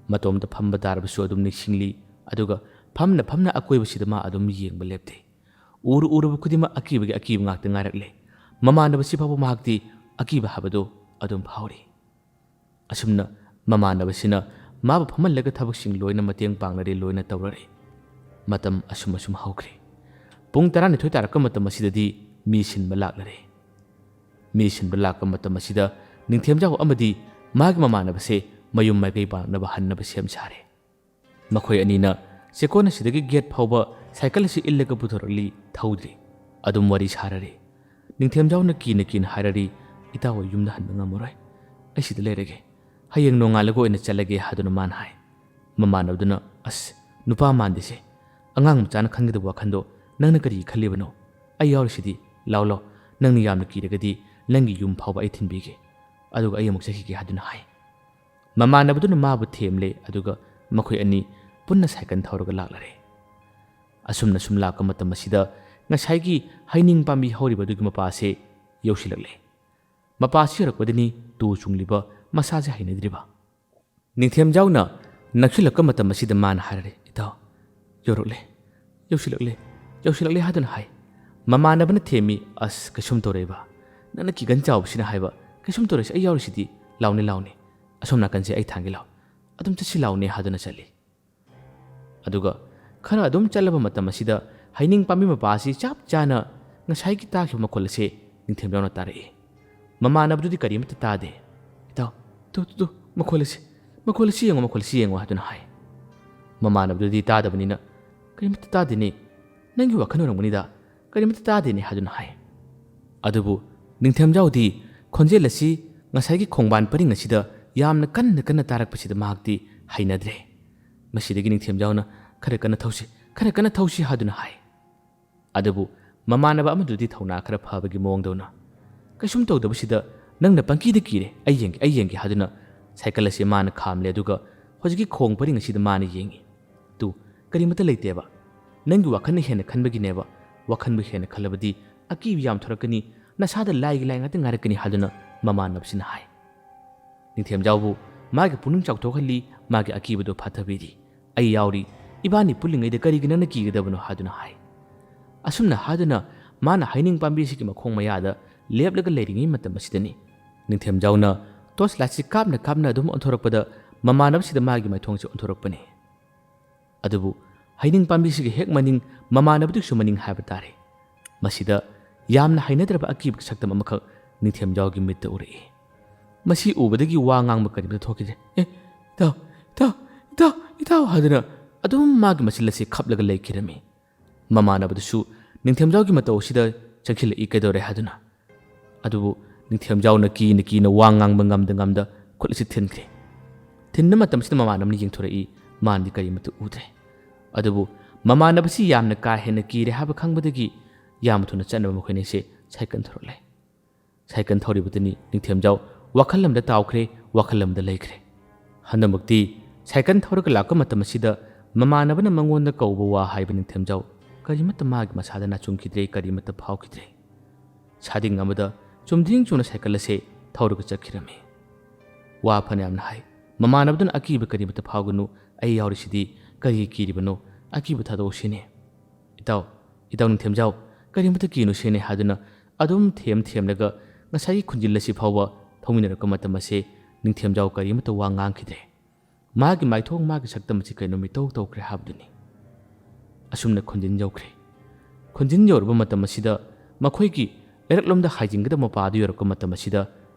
ꯃꯇꯣꯝꯇ ꯐꯝꯕ ꯇꯥꯔꯕꯁꯨ ꯑꯗꯨꯝ ꯅꯤꯡꯁꯤꯡꯂꯤ, ꯑꯗꯨꯒ ꯐꯝꯅ ꯐꯝꯅ ꯑꯀꯣꯏꯕꯁꯤꯗ ꯃꯥ ꯑꯗꯨꯝ ꯌꯦꯡꯕ ꯂꯦꯞꯇꯦ꯫ ꯎꯔꯨ ꯎꯔꯨꯕ ꯈꯨꯗꯤꯡꯃꯛ ꯑꯀꯤꯕꯒꯤ ꯑꯀꯤꯕ ꯉꯥꯛꯇ ꯉꯥꯏꯔꯛꯂꯦ꯫ ꯃꯃꯥꯟꯅꯕꯁꯤ ꯐꯥꯎꯕ ꯃꯍꯥꯛꯇꯤ ꯑꯀꯤꯕ ꯍꯥꯏꯕꯗꯨ ꯑꯗꯨꯝ ꯐꯥꯎꯔꯤ꯫ ꯑꯁꯨꯝꯅ ꯃꯃꯥꯟꯅꯕꯁꯤꯅ ꯃꯥꯕꯨ ꯐꯝꯍꯜꯂꯒ ꯊꯕꯛꯁꯤꯡ ꯂꯣꯏꯅ ꯃꯇꯦꯡ ꯄꯥꯡꯅꯔꯦ, ꯂꯣꯏꯅ ꯇꯧꯔꯔꯦ꯫ ꯃꯇꯝ ꯑꯁꯨꯝ ꯑꯁꯨꯝ ꯍꯧꯈ꯭ꯔꯦ꯫ ꯄꯨꯡ ꯇꯔꯥꯅꯤꯊꯣꯏ ꯇꯥꯔꯛꯄ ꯃꯇꯝ ꯑꯁꯤꯗꯗꯤ ꯃꯤ ꯁꯤꯟꯕ ꯂꯥꯛꯂꯔꯦ꯫ ꯃꯤ ꯁꯤꯟꯕ ꯂꯥꯛꯄ ꯃꯇꯝ ꯑꯁꯤꯗ ꯅꯤꯡꯊꯦꯝꯖꯥꯎ ꯑꯃꯗꯤ ꯃꯥꯒꯤ ꯃꯃꯥꯟꯅꯕꯁꯦ ꯃꯌꯨꯝ ꯃꯥꯏꯀꯩ ꯄꯥꯡꯅꯕ ꯍꯟꯅꯕ ꯁꯦꯝ ꯁꯥꯔꯦ꯫ ꯃꯈꯣꯏ ꯑꯅꯤꯅ ꯆꯦꯛꯀꯣꯟ ꯑꯁꯤꯗꯒꯤ ꯒꯦꯠ ꯐꯥꯎꯕ ꯁꯥꯏꯀꯜ ꯑꯁꯤ ꯏꯜꯂꯒ ꯄꯨꯊꯣꯔꯛꯂꯤ, ꯊꯧꯗ꯭ꯔꯤ꯫ ꯑꯗꯨꯝ ꯋꯥꯔꯤ ꯁꯥꯔꯔꯤ꯫ ꯅꯤꯡꯊꯦꯝꯖꯥꯎꯅ ꯀꯤꯅ ꯀꯤꯅ ꯍꯥꯏꯔꯔꯤ, "ꯏꯇꯥꯎ, ꯑꯩ ꯌꯨꯝꯗ ꯍꯟꯕ ꯉꯝꯃꯔꯣꯏ꯫ ꯑꯩ ꯁꯤꯗ ꯂꯩꯔꯒꯦ꯫ ꯍꯌꯦꯡ ꯅꯣꯡꯉꯥꯜꯂꯒ ꯑꯣꯏꯅ ꯆꯠꯂꯒꯦ" ꯍꯥꯏꯗꯨꯅ ꯃꯥꯅ ꯍꯥꯏ꯫ ꯃꯃꯥꯟꯅꯕꯗꯨꯅ, "ꯑꯁ, ꯅꯨꯄꯥ ꯃꯥꯟꯗꯦꯁꯦ꯫ ꯑꯉꯥꯡ ꯃꯆꯥꯅ ꯈꯟꯒꯗꯕ ꯋꯥꯈꯟꯗꯣ ꯅꯪꯅ ꯀꯔꯤ ꯈꯜꯂꯤꯕꯅꯣ? ꯑꯩ ꯌꯥꯎꯔꯤꯁꯤꯗꯤ꯫ ꯂꯥꯎ ꯂꯥꯎ, ꯅꯪꯅ ꯌꯥꯝꯅ ꯀꯤꯔꯒꯗꯤ ꯅꯪꯒꯤ ꯌꯨꯝ ꯐꯥꯎꯕ ꯑꯩ ꯊꯤꯟꯕꯤꯒꯦ꯫ ꯑꯗꯨꯒ ꯑꯩ ꯑꯃꯨꯛ ꯆꯠꯈꯤꯒꯦ" ꯍꯥꯏꯗꯨꯅ ꯍꯥꯏ꯫ ꯃꯃꯥꯟꯅꯕꯗꯨꯅ ꯃꯥꯕꯨ ꯊꯦꯝꯂꯦ, ꯑꯗꯨꯒ ꯃꯈꯣꯏ ꯑꯅꯤ ꯄꯨꯟꯅ ꯁꯥꯏꯀꯜ ꯊꯧꯔꯒ ꯂꯥꯛꯂꯔꯦ꯫ ꯑꯁꯨꯝꯅ ꯁꯨꯝ ꯂꯥꯛꯄ ꯃꯇꯝ ꯑꯁꯤꯗ ꯉꯁꯥꯏꯒꯤ ꯍꯩꯅꯤꯡ ꯄꯥꯝꯕꯤ ꯍꯧꯔꯤꯕ ꯑꯗꯨꯒꯤ ꯃꯄꯥꯁꯦ ꯌꯧꯁꯤꯜꯂꯛꯂꯦ꯫ ꯃꯄꯥꯁꯤ ꯌꯧꯔꯛꯄꯗꯅꯤ ꯇꯨ ꯆꯨꯡꯂꯤꯕ ꯃꯁꯥꯁꯦ ꯍꯩꯅꯗ꯭ꯔꯤꯕ꯫ ꯅꯤꯡꯊꯦꯝꯖꯥꯎꯅ ꯅꯛꯁꯤꯜꯂꯛꯄ ꯃꯇꯝ ꯑꯁꯤꯗ ꯃꯥꯅ ꯍꯥꯏꯔꯔꯦ, "ꯏꯇꯥꯎ, ꯌꯧꯔꯛꯂꯦ, ꯌꯧꯁꯤꯜꯂꯛꯂꯦ, ꯌꯧꯁꯤꯜꯂꯛꯂꯦ" ꯍꯥꯏꯗꯨꯅ ꯍꯥꯏ꯫ ꯃꯃꯥꯟꯅꯕꯅ ꯊꯦꯝꯃꯤ, "ꯑꯁ, ꯀꯩꯁꯨꯝ ꯇꯧꯔꯣꯏꯕ꯫ ꯅꯪꯅ ꯀꯤꯒꯟ ꯆꯥꯎꯕꯁꯤꯅ ꯍꯥꯏꯕ, ꯀꯩꯁꯨꯝ ꯇꯧꯔꯣꯏꯁꯦ, ꯑꯩ ꯌꯥꯎꯔꯤꯁꯤꯗꯤ꯫ ꯂꯥꯎꯅꯦ, ꯂꯥꯎꯅꯦ꯫ ꯑꯁꯣꯝ ꯅꯥꯀꯟꯁꯦ ꯑꯩ ꯊꯥꯡꯒꯦ ꯂꯥꯎ꯫ ꯑꯗꯨꯝ ꯆꯠꯁꯤ ꯂꯥꯎꯅꯦ" ꯍꯥꯏꯗꯨꯅ ꯆꯠꯂꯤ꯫ ꯑꯗꯨꯒ ꯈꯔ ꯑꯗꯨꯝ ꯆꯠꯂꯕ ꯃꯇꯝ ꯑꯁꯤꯗ ꯍꯩꯅꯤꯡ ꯄꯥꯝꯕꯤ ꯃꯄꯥ ꯑꯁꯤ ꯆꯞ ꯆꯥꯅ ꯉꯁꯥꯏꯒꯤ ꯇꯥꯈꯤꯕ ꯃꯈꯣꯜ ꯑꯁꯤ ꯅꯤꯡꯊꯦꯝꯖꯥꯎꯅ ꯇꯥꯔꯛꯏ꯫ ꯃꯃꯥꯟꯅꯕꯗꯨꯗꯤ ꯀꯔꯤꯃꯠꯇ ꯇꯥꯗꯦ꯫ "ꯏꯇꯥꯎ, ꯇꯨ, ꯇꯨ, ꯇꯨ, ꯃꯈꯣꯜ ꯑꯁꯤ, ꯃꯈꯣꯜ ꯑꯁꯤ ꯌꯦꯡꯉꯨ, ꯃꯈꯣꯜ ꯑꯁꯤ ꯌꯦꯡꯉꯨ" ꯍꯥꯏꯗꯨꯅ ꯍꯥꯏ꯫ ꯃꯃꯥꯟꯅꯕꯗꯨꯗꯤ ꯇꯥꯗꯕꯅꯤꯅ, "ꯀꯔꯤꯃꯠꯇ ꯇꯥꯗꯦꯅꯦ, ꯅꯪꯒꯤ ꯋꯥꯈꯜ ꯑꯣꯏꯔꯝꯒꯅꯤꯗ, ꯀꯔꯤꯃꯠꯇ ꯇꯥꯗꯦꯅꯦ" ꯍꯥꯏꯗꯨꯅ ꯍꯥꯏ꯫ ꯑꯗꯨꯕꯨ ꯅꯤꯡꯊꯦꯝꯖꯥꯎꯗꯤ ꯈꯣꯟꯖꯦꯜ ꯑꯁꯤ ꯉꯁꯥꯏꯒꯤ ꯈꯣꯡꯕꯥꯟ ꯄꯔꯤꯡ ꯑꯁꯤꯗ ꯌꯥꯝꯅ ꯀꯟꯅ ꯀꯟꯅ ꯇꯥꯔꯛꯄꯁꯤꯗ ꯃꯍꯥꯛꯇꯤ ꯍꯩꯅꯗ꯭ꯔꯦ꯫ ꯃꯁꯤꯗꯒꯤ ꯅꯤꯡꯊꯦꯝꯖꯥꯎꯅ "ꯈꯔ ꯀꯟꯅ ꯊꯧꯁꯤ, ꯈꯔ ꯀꯟꯅ ꯊꯧꯁꯤ" ꯍꯥꯏꯗꯨꯅ ꯍꯥꯏ꯫ ꯑꯗꯨꯕꯨ ꯃꯃꯥꯟꯅꯕ ꯑꯃꯗꯨꯗꯤ ꯊꯧꯅꯥ ꯈꯔ ꯐꯕꯒꯤ ꯃꯑꯣꯡꯗꯧꯅ "ꯀꯩꯁꯨꯝ ꯇꯧꯗꯕꯁꯤꯗ ꯅꯪꯅ ꯄꯪꯀꯤꯗ ꯀꯤꯔꯦ, ꯑꯩ ꯌꯦꯡꯒꯦ, ꯑꯩ ꯌꯦꯡꯒꯦ" ꯍꯥꯏꯗꯨꯅ ꯁꯥꯏꯀꯜ ꯑꯁꯤ ꯃꯥꯅ ꯈꯥꯝꯂꯦ, ꯑꯗꯨꯒ ꯍꯧꯖꯤꯛꯀꯤ ꯈꯣꯡ ꯄꯔꯤꯡ ꯑꯁꯤꯗ ꯃꯥꯅ ꯌꯦꯡꯉꯤ꯫ "ꯇꯨ, ꯀꯔꯤꯃꯠꯇ ꯂꯩꯇꯦꯕ꯫ ꯅꯪꯒꯤ ꯋꯥꯈꯜꯅ ꯍꯦꯟꯅ ꯈꯟꯕꯒꯤꯅꯦꯕ꯫ ꯋꯥꯈꯜꯕꯨ ꯍꯦꯟꯅ ꯈꯜꯂꯕꯗꯤ ꯑꯀꯤꯕ ꯌꯥꯝ ꯊꯣꯔꯛꯀꯅꯤ, ꯅꯁꯥꯗ ꯂꯥꯏꯒꯤ ꯂꯥꯏ ꯉꯥꯛꯇ ꯉꯥꯏꯔꯛꯀꯅꯤ" ꯍꯥꯏꯗꯨꯅ ꯃꯃꯥꯟꯅꯕꯁꯤꯅ ꯍꯥꯏ꯫ ꯅꯤꯡꯊꯦꯝꯖꯥꯎꯕꯨ ꯃꯥꯒꯤ ꯄꯨꯛꯅꯤꯡ ꯆꯥꯎꯊꯣꯛꯍꯜꯂꯤ, ꯃꯥꯒꯤ ꯑꯀꯤꯕꯗꯨ ꯐꯥꯊꯕꯤꯔꯤ꯫ "ꯑꯩ ꯌꯥꯎꯔꯤ, ꯏꯕꯥꯅꯤ ꯄꯨꯜꯂꯤꯉꯩꯗ ꯀꯔꯤꯒꯤ ꯅꯪꯅ ꯀꯤꯒꯗꯕꯅꯣ?" ꯍꯥꯏꯗꯨꯅ ꯍꯥꯏ꯫ ꯑꯁꯨꯝꯅ ꯍꯥꯏꯗꯨꯅ ꯃꯥꯅ ꯍꯩꯅꯤꯡ ꯄꯥꯝꯕꯤꯁꯤꯒꯤ ꯃꯈꯣꯡ ꯃꯌꯥꯗ ꯂꯦꯞꯂꯒ ꯂꯩꯔꯤꯉꯩ ꯃꯇꯝ ꯑꯁꯤꯗꯅꯤ, ꯅꯤꯡꯊꯦꯝꯖꯥꯎꯅ ꯇꯣꯔꯆ ꯂꯥꯏꯠꯁꯤ ꯀꯥꯞꯅ ꯀꯥꯞꯅ ꯑꯗꯨꯝ ꯑꯣꯟꯊꯣꯔꯛꯄꯗ ꯃꯃꯥꯟꯅꯕꯁꯤꯗ ꯃꯥꯒꯤ ꯃꯥꯏꯊꯣꯡꯁꯤ ꯑꯣꯟꯊꯣꯔꯛꯄꯅꯤ꯫ ꯑꯗꯨꯕꯨ ꯍꯩꯅꯤꯡ ꯄꯥꯝꯕꯤꯁꯤꯒꯤ ꯍꯦꯛ ꯃꯅꯤꯡ, ꯃꯃꯥꯟꯅꯕꯗꯨꯒꯤꯁꯨ ꯃꯅꯤꯡ ꯍꯥꯏꯕ ꯇꯥꯔꯦ, ꯃꯁꯤꯗ ꯌꯥꯝꯅ ꯍꯩꯅꯗ꯭ꯔꯕ ꯑꯀꯤꯕꯒꯤ ꯁꯛꯇꯝ ꯑꯃꯈꯛ ꯅꯤꯡꯊꯦꯝꯖꯥꯎꯒꯤ ꯃꯤꯠꯇ ꯎꯔꯛꯏ꯫ ꯃꯁꯤ ꯎꯕꯗꯒꯤ ꯋꯥ ꯉꯥꯡꯕ ꯀꯔꯤꯝꯇ ꯊꯣꯛꯈꯤꯗ꯭ꯔꯦ꯫ "ꯑꯦ, ꯏꯇꯥꯎ, ꯏꯇꯥꯎ, ꯏꯇꯥꯎ, ꯏꯇꯥꯎ" ꯍꯥꯏꯗꯨꯅ ꯑꯗꯨꯝ ꯃꯥꯒꯤ ꯃꯆꯤꯜ ꯑꯁꯤ ꯈꯞꯂꯒ ꯂꯩꯈꯤꯔꯝꯃꯤ꯫ ꯃꯃꯥꯟꯅꯕꯗꯨꯁꯨ ꯅꯤꯡꯊꯦꯝꯖꯥꯎꯒꯤ ꯃꯇꯧ ꯑꯁꯤꯗ ꯆꯪꯁꯤꯜꯂꯛꯏ, ꯀꯩꯗꯧꯔꯦ ꯍꯥꯏꯗꯨꯅ꯫ ꯑꯗꯨꯕꯨ ꯅꯤꯡꯊꯦꯝꯖꯥꯎꯅ ꯀꯤꯅ ꯀꯤꯅ ꯋꯥ ꯉꯥꯡꯕ ꯉꯝꯗ ꯉꯝꯗ ꯈꯨꯠ ꯑꯁꯤ ꯊꯤꯟꯈ꯭ꯔꯦ꯫ ꯊꯤꯟꯕ ꯃꯇꯝꯁꯤꯗ ꯃꯃꯥꯟꯅꯕꯅ ꯌꯦꯡꯊꯣꯔꯛꯏ, ꯃꯥꯅꯗꯤ ꯀꯔꯤꯃꯠꯇ ꯎꯗ꯭ꯔꯦ꯫ ꯑꯗꯨꯕꯨ ꯃꯃꯥꯟꯅꯕꯁꯤ ꯌꯥꯝꯅ ꯀꯥ ꯍꯦꯟꯅ ꯀꯤꯔꯦ ꯍꯥꯏꯕ ꯈꯪꯕꯗꯒꯤ ꯌꯥꯝ ꯊꯨꯅ ꯆꯠꯅꯕ ꯃꯈꯣꯏꯅꯤꯁꯦ ꯁꯥꯏꯀꯜ ꯊꯧꯔꯛꯂꯦ꯫ ꯁꯥꯏꯀꯜ ꯊꯧꯔꯤꯕꯗꯨꯅꯤ ꯅꯤꯡꯊꯦꯝꯖꯥꯎ ꯋꯥꯈꯜ ꯑꯃꯗ ꯇꯥꯎꯈ꯭ꯔꯦ, ꯋꯥꯈꯜ ꯑꯃꯗ ꯂꯩꯈ꯭ꯔꯦ꯫ ꯍꯟꯗꯛꯃꯛꯇꯤ ꯁꯥꯏꯀꯜ ꯊꯧꯔꯒ ꯂꯥꯛꯄ ꯃꯇꯝ ꯑꯁꯤꯗ ꯃꯃꯥꯟꯅꯕꯅ ꯃꯉꯣꯟꯗ ꯀꯧꯕ ꯋꯥ ꯍꯥꯏꯕ ꯅꯤꯡꯊꯦꯝꯖꯥꯎ ꯀꯔꯤꯃꯠꯇ ꯃꯥꯒꯤ ꯃꯁꯥꯗ ꯅꯥꯆꯨꯡꯈꯤꯗ꯭ꯔꯦ, ꯀꯔꯤꯃꯠꯇ ꯐꯥꯎꯈꯤꯗ꯭ꯔꯦ꯫ ꯁꯥꯗꯤꯡ ꯑꯃꯗ ꯆꯨꯝꯗ꯭ꯔꯤꯡ ꯆꯨꯝꯅ ꯁꯥꯏꯀꯜ ꯑꯁꯦ ꯊꯧꯔꯒ ꯆꯠꯈꯤꯔꯝꯃꯤ꯫ ꯋꯥ ꯐꯅꯌꯥꯝꯅ ꯍꯥꯏ, ꯃꯃꯥꯟꯅꯕꯗꯨꯅ "ꯑꯀꯤꯕ ꯀꯔꯤꯃꯠꯇ ꯐꯥꯎꯒꯅꯨ, ꯑꯩ ꯌꯥꯎꯔꯤꯁꯤꯗꯤ, ꯀꯔꯤꯒꯤ ꯀꯤꯔꯤꯕꯅꯣ? ꯑꯀꯤꯕ ꯊꯥꯗꯣꯛꯑꯣ ꯁꯤꯅꯦ꯫ ꯏꯇꯥꯎ, ꯏꯇꯥꯎ ꯅꯤꯡꯊꯦꯝꯖꯥꯎ, ꯀꯔꯤꯃꯠꯇ ꯀꯤꯅꯨ ꯁꯤꯅꯦ" ꯍꯥꯏꯗꯨꯅ ꯑꯗꯨꯝ ꯊꯦꯝ ꯊꯦꯝꯂꯒ ꯉꯁꯥꯏꯒꯤ ꯈꯨꯟꯖꯤꯜ ꯑꯁꯤ ꯐꯥꯎꯕ ꯊꯧꯃꯤꯟꯅꯔꯛꯄ ꯃꯇꯝ ꯑꯁꯦ ꯅꯤꯡꯊꯦꯝꯖꯥꯎ ꯀꯔꯤꯃꯠꯇ ꯋꯥ ꯉꯥꯡꯈꯤꯗ꯭ꯔꯦ꯫ ꯃꯥꯒꯤ ꯃꯥꯏꯊꯣꯡ, ꯃꯥꯒꯤ ꯁꯛꯇꯝ ꯑꯁꯤ ꯀꯩꯅꯣ ꯃꯤꯇꯧ ꯇꯧꯈ꯭ꯔꯦ ꯍꯥꯏꯕꯗꯨꯅꯤ꯫ ꯑꯁꯨꯝꯅ ꯈꯨꯟꯖꯤꯟ ꯌꯧꯈ꯭ꯔꯦ꯫ ꯈꯨꯟꯖꯤꯟ ꯌꯧꯔꯕ ꯃꯇꯝ ꯑꯁꯤꯗ ꯃꯈꯣꯏꯒꯤ ꯂꯩꯔꯛꯂꯣꯝꯗ ꯍꯥꯏꯖꯤꯟꯒꯗꯕ ꯃꯄꯥ ꯑꯗꯨ ꯌꯧꯔꯛꯄ ꯃꯇꯝ ꯑꯁꯤꯗ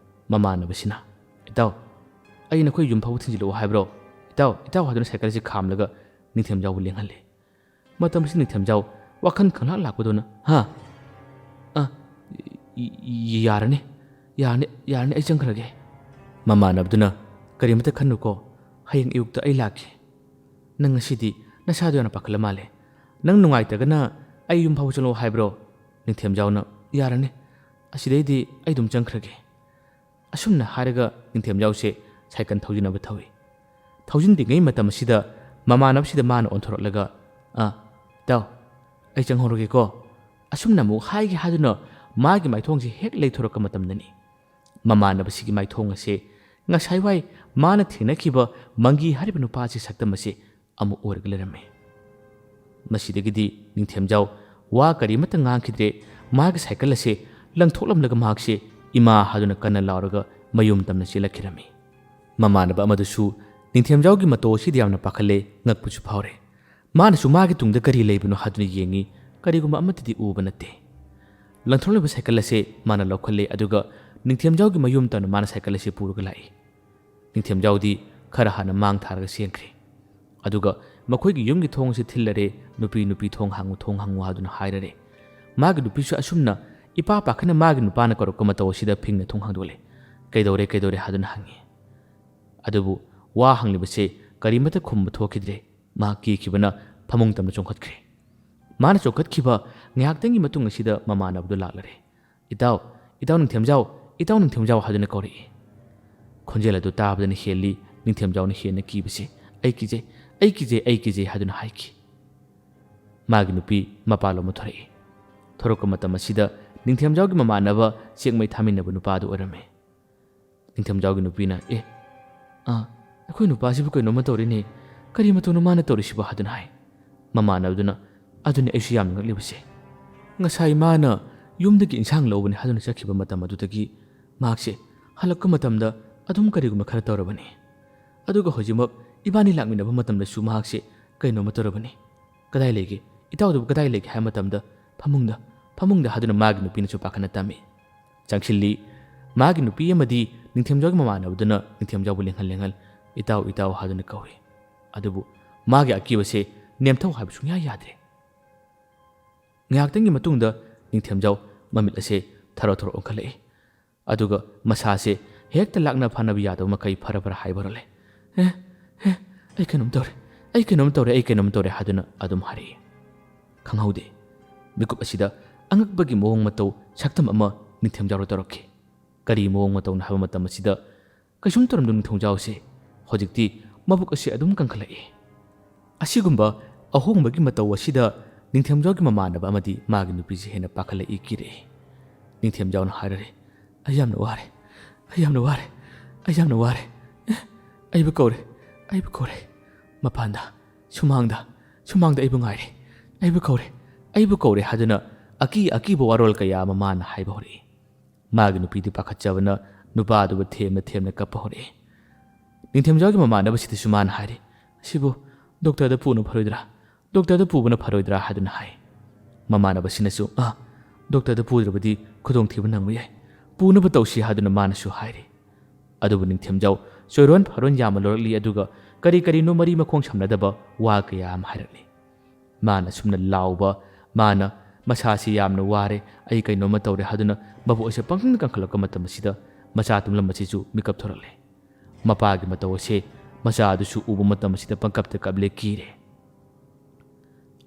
ꯃꯃꯥꯟꯅꯕꯁꯤꯅ, "ꯏꯇꯥꯎ, ꯑꯩ ꯅꯈꯣꯏ ꯌꯨꯝ ꯐꯥꯎꯕ ꯊꯤꯟꯖꯤꯜꯂꯛꯑꯣ ꯍꯥꯏꯕ꯭ꯔꯣ? ꯏꯇꯥꯎ, ꯏꯇꯥꯎ" ꯍꯥꯏꯗꯨꯅ ꯁꯥꯏꯀꯜ ꯑꯁꯤ ꯈꯥꯝꯂꯒ ꯅꯤꯡꯊꯦꯝꯖꯥꯎꯕꯨ ꯂꯦꯡꯍꯜꯂꯦ꯫ ꯃꯇꯝ ꯑꯁꯤꯗ ꯅꯤꯡꯊꯦꯝꯖꯥꯎ ꯋꯥꯈꯜ ꯈꯪꯂꯥꯛ ꯂꯥꯛꯄꯗꯧꯅ, "ꯍꯥ? ꯑ, ꯌ-, ꯌ-, ꯌꯥꯔꯅꯤ, "ꯌꯥꯔꯅꯤ, ꯌꯥꯔꯅꯤ, ꯑꯩ ꯆꯪꯈ꯭ꯔꯒꯦ꯫" ꯃꯃꯥꯟꯅꯕꯗꯨꯅ, "ꯀꯔꯤꯃꯇ ꯈꯟꯅꯨꯀꯣ, ꯍꯌꯦꯡ ꯑꯌꯨꯛꯇ ꯑꯩ ꯂꯥꯛꯀꯦ꯫ ꯅꯪ ꯉꯁꯤꯗꯤ ꯅꯁꯥꯗꯣ ꯌꯥꯝꯅ ꯄꯥꯈꯠꯂ ꯃꯥꯜꯂꯦ꯫ ꯅꯪ ꯅꯨꯡꯉꯥꯏꯇ꯭ꯔꯒꯅ ꯑꯩ ꯌꯨꯝ ꯐꯥꯎꯕ ꯆꯠꯂꯛꯑꯣ ꯍꯥꯏꯕ꯭ꯔꯣ?" ꯅꯤꯡꯊꯦꯝꯖꯥꯎꯅ, "ꯌꯥꯔꯅꯤ, ꯑꯁꯤꯗꯩꯗꯤ ꯑꯩ ꯑꯗꯨꯝ ꯆꯪꯈ꯭ꯔꯒꯦ꯫" ꯑꯁꯨꯝꯅ ꯍꯥꯏꯔꯒ ꯅꯤꯡꯊꯦꯝꯖꯥꯎꯁꯦ ꯁꯥꯏꯀꯜ ꯊꯧꯖꯤꯟꯅꯕ ꯊꯧꯏ꯫ ꯊꯧꯖꯤꯟꯗ꯭ꯔꯤꯉꯩ ꯃꯇꯝ ꯑꯁꯤꯗ ꯃꯃꯥꯟꯅꯕꯁꯤꯗ ꯃꯥꯅ ꯑꯣꯟꯊꯣꯔꯛꯂꯒ, "ꯑꯥ, ꯏꯇꯥꯎ, ꯑꯩ ꯆꯪꯍꯧꯔꯒꯦꯀꯣ꯫" ꯑꯁꯨꯝꯅ ꯑꯃꯨꯛ ꯍꯥꯏꯒꯦ ꯍꯥꯏꯗꯨꯅ ꯃꯥꯒꯤ ꯃꯥꯏꯊꯣꯡꯁꯤ ꯍꯦꯛ ꯂꯩꯊꯣꯔꯛꯄ ꯃꯇꯝꯗꯅꯤ ꯃꯃꯥꯟꯅꯕꯁꯤꯒꯤ ꯃꯥꯏꯊꯣꯡ ꯑꯁꯦ ꯉꯁꯥꯏ ꯋꯥꯏ ꯃꯥꯅ ꯊꯦꯡꯅꯈꯤꯕ ꯃꯪꯒꯤ ꯍꯥꯏꯔꯤꯕ ꯅꯨꯄꯥ ꯑꯁꯤ ꯁꯛꯇꯝ ꯑꯁꯦ ꯑꯃꯨꯛ ꯑꯣꯏꯔꯒ ꯂꯩꯔꯝꯃꯤ꯫ ꯃꯁꯤꯗꯒꯤꯗꯤ ꯅꯤꯡꯊꯦꯝꯖꯥꯎ ꯋꯥ ꯀꯔꯤꯃꯠꯇ ꯉꯥꯡꯈꯤꯗ꯭ꯔꯦ꯫ ꯃꯥꯒꯤ ꯁꯥꯏꯀꯜ ꯑꯁꯦ ꯂꯪꯊꯣꯛꯂꯝꯂꯒ ꯃꯍꯥꯛꯁꯦ ꯏꯃꯥ ꯍꯥꯏꯗꯨꯅ ꯀꯟꯅ ꯂꯥꯎꯔꯒ ꯃꯌꯨꯝ ꯇꯝꯅ ꯆꯦꯜꯂꯛꯈꯤꯔꯝꯃꯤ꯫ ꯃꯃꯥꯟꯅꯕ ꯑꯃꯗꯨꯁꯨ ꯅꯤꯡꯊꯦꯝꯖꯥꯎꯒꯤ ꯃꯇꯧ ꯑꯁꯤꯗ ꯌꯥꯝꯅ ꯄꯥꯈꯠꯂꯦ, ꯉꯛꯄꯁꯨ ꯐꯥꯎꯔꯦ꯫ ꯃꯥꯅꯁꯨ ꯃꯥꯒꯤ ꯇꯨꯡꯗ ꯀꯔꯤ ꯂꯩꯕꯅꯣ ꯍꯥꯏꯗꯨꯅ ꯌꯦꯡꯉꯤ, ꯀꯔꯤꯒꯨꯝꯕ ꯑꯃꯠꯇꯗꯤ ꯎꯕ ꯅꯠꯇꯦ꯫ ꯂꯪꯊꯣꯛꯂꯝꯂꯤꯕ ꯁꯥꯏꯀꯜ ꯑꯁꯦ ꯃꯥꯅ ꯂꯧꯈꯠꯂꯦ, ꯑꯗꯨꯒ ꯅꯤꯡꯊꯦꯝꯖꯥꯎꯒꯤ ꯃꯌꯨꯝ ꯇꯝꯅ ꯃꯥꯅ ꯁꯥꯏꯀꯜ ꯑꯁꯤ ꯄꯨꯔꯒ ꯂꯥꯛꯏ꯫ ꯅꯤꯡꯊꯦꯝꯖꯥꯎꯗꯤ ꯈꯔ ꯍꯥꯟꯅ ꯃꯥꯡ ꯊꯥꯔꯒ ꯆꯦꯟꯈ꯭ꯔꯦ꯫ ꯑꯗꯨꯒ ꯃꯈꯣꯏꯒꯤ ꯌꯨꯝꯒꯤ ꯊꯣꯡ ꯑꯁꯤ ꯊꯤꯜꯂꯔꯦ, "ꯅꯨꯄꯤ, ꯅꯨꯄꯤ, ꯊꯣꯡ ꯍꯥꯡꯉꯨ, ꯊꯣꯡ ꯍꯥꯡꯉꯨ" ꯍꯥꯏꯗꯨꯅ ꯍꯥꯏꯔꯔꯦ꯫ ꯃꯥꯒꯤ ꯅꯨꯄꯤꯁꯨ ꯑꯁꯨꯝꯅ ꯏꯄꯥ ꯄꯥꯈꯠꯅ ꯃꯥꯒꯤ ꯅꯨꯄꯥꯅ ꯀꯧꯔꯛꯄ ꯃꯇꯧ ꯑꯁꯤꯗ ꯐꯤꯡꯅ ꯊꯣꯡ ꯍꯥꯡꯗꯣꯛꯂꯦ꯫ "ꯀꯩꯗꯧꯔꯦ, ꯀꯩꯗꯧꯔꯦ?" ꯍꯥꯏꯗꯨꯅ ꯍꯪꯉꯤ꯫ ꯑꯗꯨꯕꯨ ꯋꯥ ꯍꯪꯂꯤꯕꯁꯦ ꯀꯔꯤꯃꯠꯇ ꯈꯨꯝꯕ ꯊꯣꯛꯈꯤꯗ꯭ꯔꯦ꯫ ꯃꯍꯥꯛ ꯀꯤꯈꯤꯕꯅ ꯐꯃꯨꯡ ꯇꯝꯅ ꯆꯣꯡꯈꯠꯈ꯭ꯔꯦ꯫ ꯃꯥꯅ ꯆꯣꯡꯈꯠꯈꯤꯕ ꯉꯥꯏꯍꯥꯛꯇꯪꯒꯤ ꯃꯇꯨꯡ ꯑꯁꯤꯗ ꯃꯃꯥꯟꯅꯕꯗꯨ ꯂꯥꯛꯂꯔꯦ꯫ "ꯏꯇꯥꯎ, ꯏꯇꯥꯎ ꯅꯤꯡꯊꯦꯝꯖꯥꯎ, ꯏꯇꯥꯎ ꯅꯤꯡꯊꯦꯝꯖꯥꯎ" ꯍꯥꯏꯗꯨꯅ ꯀꯧꯔꯛꯏ꯫ ꯈꯣꯟꯖꯦꯜ ꯑꯗꯨ ꯇꯥꯕꯗꯅ ꯍꯦꯜꯂꯤ ꯅꯤꯡꯊꯦꯝꯖꯥꯎꯅ ꯍꯦꯟꯅ ꯀꯤꯕꯁꯤ꯫ "ꯑꯩ ꯀꯤꯖꯩ, ꯑꯩ ꯀꯤꯖꯩ, ꯑꯩ ꯀꯤꯖꯩ" ꯍꯥꯏꯗꯨꯅ ꯍꯥꯏꯈꯤ꯫ ꯃꯥꯒꯤ ꯅꯨꯄꯤ ꯃꯄꯥꯟꯂꯣꯝꯗ ꯊꯣꯔꯛꯏ꯫ ꯊꯣꯔꯛꯄ ꯃꯇꯝ ꯑꯁꯤꯗ ꯅꯤꯡꯊꯦꯝꯖꯥꯎꯒꯤ ꯃꯃꯥꯟꯅꯕ ꯆꯦꯛꯃꯩ ꯊꯥꯃꯤꯟꯅꯕ ꯅꯨꯄꯥꯗꯨ ꯑꯣꯏꯔꯝꯃꯤ꯫ ꯅꯤꯡꯊꯦꯝꯖꯥꯎꯒꯤ ꯅꯨꯄꯤꯅ, "ꯑꯦ, ꯑꯥ, ꯑꯩꯈꯣꯏ ꯅꯨꯄꯥꯁꯤꯕꯨ ꯀꯩꯅꯣꯝꯃ ꯇꯧꯔꯤꯅꯦ, ꯀꯔꯤ ꯃꯇꯧꯅꯣ ꯃꯥꯅ ꯇꯧꯔꯤꯁꯤꯕꯣ?" ꯍꯥꯏꯗꯨꯅ ꯍꯥꯏ꯫ ꯃꯃꯥꯟꯅꯕꯗꯨꯅ, "ꯑꯗꯨꯅꯤ ꯑꯩꯁꯨ ꯌꯥꯝꯅ ꯉꯛꯂꯤꯕꯁꯦ꯫ ꯉꯁꯥꯏ ꯃꯥꯅ ꯌꯨꯝꯗꯒꯤ ꯏꯟꯁꯥꯡ ꯂꯧꯕꯅꯤ ꯍꯥꯏꯗꯨꯅ ꯆꯠꯈꯤꯕ ꯃꯇꯝ ꯑꯗꯨꯗꯒꯤ ꯃꯍꯥꯛꯁꯦ ꯍꯜꯂꯛꯄ ꯃꯇꯝꯗ ꯑꯗꯨꯝ ꯀꯔꯤꯒꯨꯝꯕ ꯈꯔ ꯇꯧꯔꯕꯅꯤ꯫ ꯑꯗꯨꯒ ꯍꯧꯖꯤꯛꯃꯛ ꯏꯕꯥꯅꯤ ꯂꯥꯛꯃꯤꯟꯅꯕ ꯃꯇꯝꯗꯁꯨ ꯃꯍꯥꯛꯁꯦ ꯀꯩꯅꯣꯝꯃ ꯇꯧꯔꯕꯅꯤ꯫ ꯀꯗꯥꯏ ꯂꯩꯒꯦ? ꯏꯇꯥꯎꯗꯨꯕꯨ ꯀꯗꯥꯏ ꯂꯩꯒꯦ?" ꯍꯥꯏꯕ ꯃꯇꯝꯗ, "ꯐꯃꯨꯡꯗ, ꯐꯃꯨꯡꯗ" ꯍꯥꯏꯗꯨꯅ ꯃꯥꯒꯤ ꯅꯨꯄꯤꯅꯁꯨ ꯄꯥꯈꯠꯅ ꯇꯝꯃꯤ꯫ ꯆꯪꯁꯤꯜꯂꯤ꯫ ꯃꯥꯒꯤ ꯅꯨꯄꯤ ꯑꯃꯗꯤ ꯅꯤꯡꯊꯦꯝꯖꯥꯎꯒꯤ ꯃꯃꯥꯟꯅꯕꯗꯨꯅ ꯅꯤꯡꯊꯦꯝꯖꯥꯎꯕꯨ ꯂꯦꯡꯍꯜ ꯂꯦꯡꯍꯜ "ꯏꯇꯥꯎ, ꯏꯇꯥꯎ" ꯍꯥꯏꯗꯨꯅ ꯀꯧꯏ꯫ ꯑꯗꯨꯕꯨ ꯃꯥꯒꯤ ꯑꯀꯤꯕꯁꯦ ꯅꯦꯝꯊꯧ ꯍꯥꯏꯕ ꯁꯨꯡꯌꯥ ꯌꯥꯗ꯭ꯔꯦ꯫ ꯉꯥꯏꯍꯥꯛꯇꯪꯒꯤ ꯃꯇꯨꯡꯗ ꯅꯤꯡꯊꯦꯝꯖꯥꯎ ꯃꯃꯤꯠ ꯑꯁꯦ ꯊꯔꯣ ꯊꯔꯣ ꯑꯣꯟꯈꯠꯂꯛꯏ꯫ ꯑꯗꯨꯒ ꯃꯁꯥꯁꯦ ꯍꯦꯛꯇ ꯂꯥꯛꯅ ꯐꯥꯅꯕ ꯌꯥꯗꯕ ꯃꯈꯩ ꯐꯔ ꯐꯔ ꯍꯥꯏꯕ ꯍꯧꯔꯛꯂꯦ꯫ "ꯑꯦ, ꯑꯦ, ꯑꯩ ꯀꯩꯅꯣꯝ ꯇꯧꯔꯦ, ꯑꯩ ꯀꯩꯅꯣꯝ ꯇꯧꯔꯦ, ꯑꯩ ꯀꯩꯅꯣꯝ ꯇꯧꯔꯦ" ꯍꯥꯏꯗꯨꯅ ꯑꯗꯨꯝ ꯍꯥꯏꯔꯛꯏ꯫ ꯈꯪꯍꯧꯗꯦ, ꯃꯤꯀꯨꯞ ꯑꯁꯤꯗ ꯑꯉꯛꯄꯒꯤ ꯃꯑꯣꯡ ꯃꯇꯧ ꯁꯛꯇꯝ ꯑꯃ ꯅꯤꯡꯊꯦꯝꯖꯥꯎꯗ ꯇꯧꯔꯛꯈꯤ꯫ ꯀꯔꯤ ꯃꯑꯣꯡ ꯃꯇꯧꯅꯣ ꯍꯥꯏꯕ ꯃꯇꯝ ꯑꯁꯤꯗ ꯀꯩꯁꯨꯝ ꯇꯧꯔꯝꯗꯕ ꯅꯤꯡꯊꯦꯝꯖꯥꯎꯁꯦ ꯍꯧꯖꯤꯛꯇꯤ ꯃꯕꯨꯛ ꯑꯁꯤ ꯑꯗꯨꯝ ꯀꯟꯈꯠꯂꯛꯏ꯫ ꯑꯁꯤꯒꯨꯝꯕ ꯑꯍꯣꯡꯕꯒꯤ ꯃꯇꯧ ꯑꯁꯤꯗ ꯅꯤꯡꯊꯦꯝꯖꯥꯎꯒꯤ ꯃꯃꯥꯟꯅꯕ ꯑꯃꯗꯤ ꯃꯥꯒꯤ ꯅꯨꯄꯤꯁꯦ ꯍꯦꯟꯅ ꯄꯥꯈꯠꯂꯛꯏ, ꯀꯤꯔꯛꯏ꯫ ꯅꯤꯡꯊꯦꯝꯖꯥꯎꯅ ꯍꯥꯏꯔꯔꯦ, "ꯑꯩ ꯌꯥꯝꯅ ꯋꯥꯔꯦ, ꯑꯩ ꯌꯥꯝꯅ ꯋꯥꯔꯦ, ꯑꯩ ꯌꯥꯝꯅ ꯋꯥꯔꯦ꯫ ꯑꯦ, ꯑꯩꯕꯨ ꯀꯧꯔꯦ, ꯑꯩꯕꯨ ꯀꯧꯔꯦ꯫ ꯃꯄꯥꯟꯗ, ꯁꯨꯃꯥꯡꯗ, ꯁꯨꯃꯥꯡꯗ ꯑꯩꯕꯨ ꯉꯥꯏꯔꯦ꯫ ꯑꯩꯕꯨ ꯀꯧꯔꯦ, ꯑꯩꯕꯨ ꯀꯧꯔꯦ" ꯍꯥꯏꯗꯨꯅ ꯑꯀꯤ ꯑꯀꯤꯕ ꯋꯥꯔꯣꯜ ꯀꯌꯥ ꯑꯃ ꯃꯥꯅ ꯍꯥꯏꯕ ꯍꯧꯔꯛꯏ꯫ ꯃꯥꯒꯤ ꯅꯨꯄꯤꯗꯤ ꯄꯥꯈꯠꯆꯕꯅ ꯅꯨꯄꯥꯗꯨꯕꯨ ꯊꯦꯝꯅ ꯊꯦꯝꯅ ꯀꯞꯄ ꯍꯧꯔꯛꯏ꯫ ꯅꯤꯡꯊꯦꯝꯖꯥꯎꯒꯤ ꯃꯃꯥꯟꯅꯕꯁꯤꯗꯁꯨ ꯃꯥꯅ ꯍꯥꯏꯔꯤ, "ꯁꯤꯕꯨ ꯗꯣꯛꯇꯔꯗ ꯄꯨꯅ ꯐꯔꯣꯏꯗ꯭ꯔꯥ? ꯗꯣꯛꯇꯔꯗ ꯄꯨꯕꯅ ꯐꯔꯣꯏꯗ꯭ꯔꯥ?" ꯍꯥꯏꯗꯨꯅ ꯍꯥꯏ꯫ ꯃꯃꯥꯟꯅꯕꯁꯤꯅꯁꯨ, "ꯑ, ꯗꯣꯛꯇꯔꯗ ꯄꯨꯗ꯭ꯔꯕꯗꯤ ꯈꯨꯗꯣꯡꯊꯤꯕ ꯅꯪꯕ ꯌꯥꯏ꯫ ꯄꯨꯅꯕ ꯇꯧꯁꯤ" ꯍꯥꯏꯗꯨꯅ ꯃꯥꯅꯁꯨ ꯍꯥꯏꯔꯤ꯫ ꯑꯗꯨꯕꯨ ꯅꯤꯡꯊꯦꯝꯖꯥꯎ ꯆꯣꯏꯔꯣꯟ ꯐꯥꯔꯣꯟ ꯌꯥꯝꯅ ꯂꯧꯔꯛꯂꯤ, ꯑꯗꯨꯒ ꯀꯔꯤ ꯀꯔꯤꯅꯣ ꯃꯔꯤ ꯃꯈꯣꯡ ꯁꯝꯅꯗꯕ ꯋꯥ ꯀꯌꯥ ꯑꯃ ꯍꯥꯏꯔꯛꯂꯤ꯫ ꯃꯥꯅ ꯑꯁꯨꯝꯅ ꯂꯥꯎꯕ, ꯃꯥꯅ "ꯃꯁꯥꯁꯤ ꯌꯥꯝꯅ ꯋꯥꯔꯦ, ꯑꯩ ꯀꯩꯅꯣꯝꯃ ꯇꯧꯔꯦ" ꯍꯥꯏꯗꯨꯅ ꯃꯕꯨꯛ ꯑꯁꯦ ꯄꯪꯀꯟ ꯀꯟꯈꯠꯂꯛꯄ ꯃꯇꯝ ꯑꯁꯤꯗ ꯃꯆꯥ ꯇꯨꯝꯂꯝꯕꯁꯤꯁꯨ ꯃꯤꯀꯞ ꯊꯣꯔꯛꯂꯦ꯫ ꯃꯄꯥꯒꯤ ꯃꯇꯧ ꯑꯁꯦ ꯃꯆꯥ ꯑꯗꯨꯁꯨ ꯎꯕ ꯃꯇꯝ ꯑꯁꯤꯗ ꯄꯪꯀꯞꯇ ꯀꯞꯂꯦ, ꯀꯤꯔꯦ꯫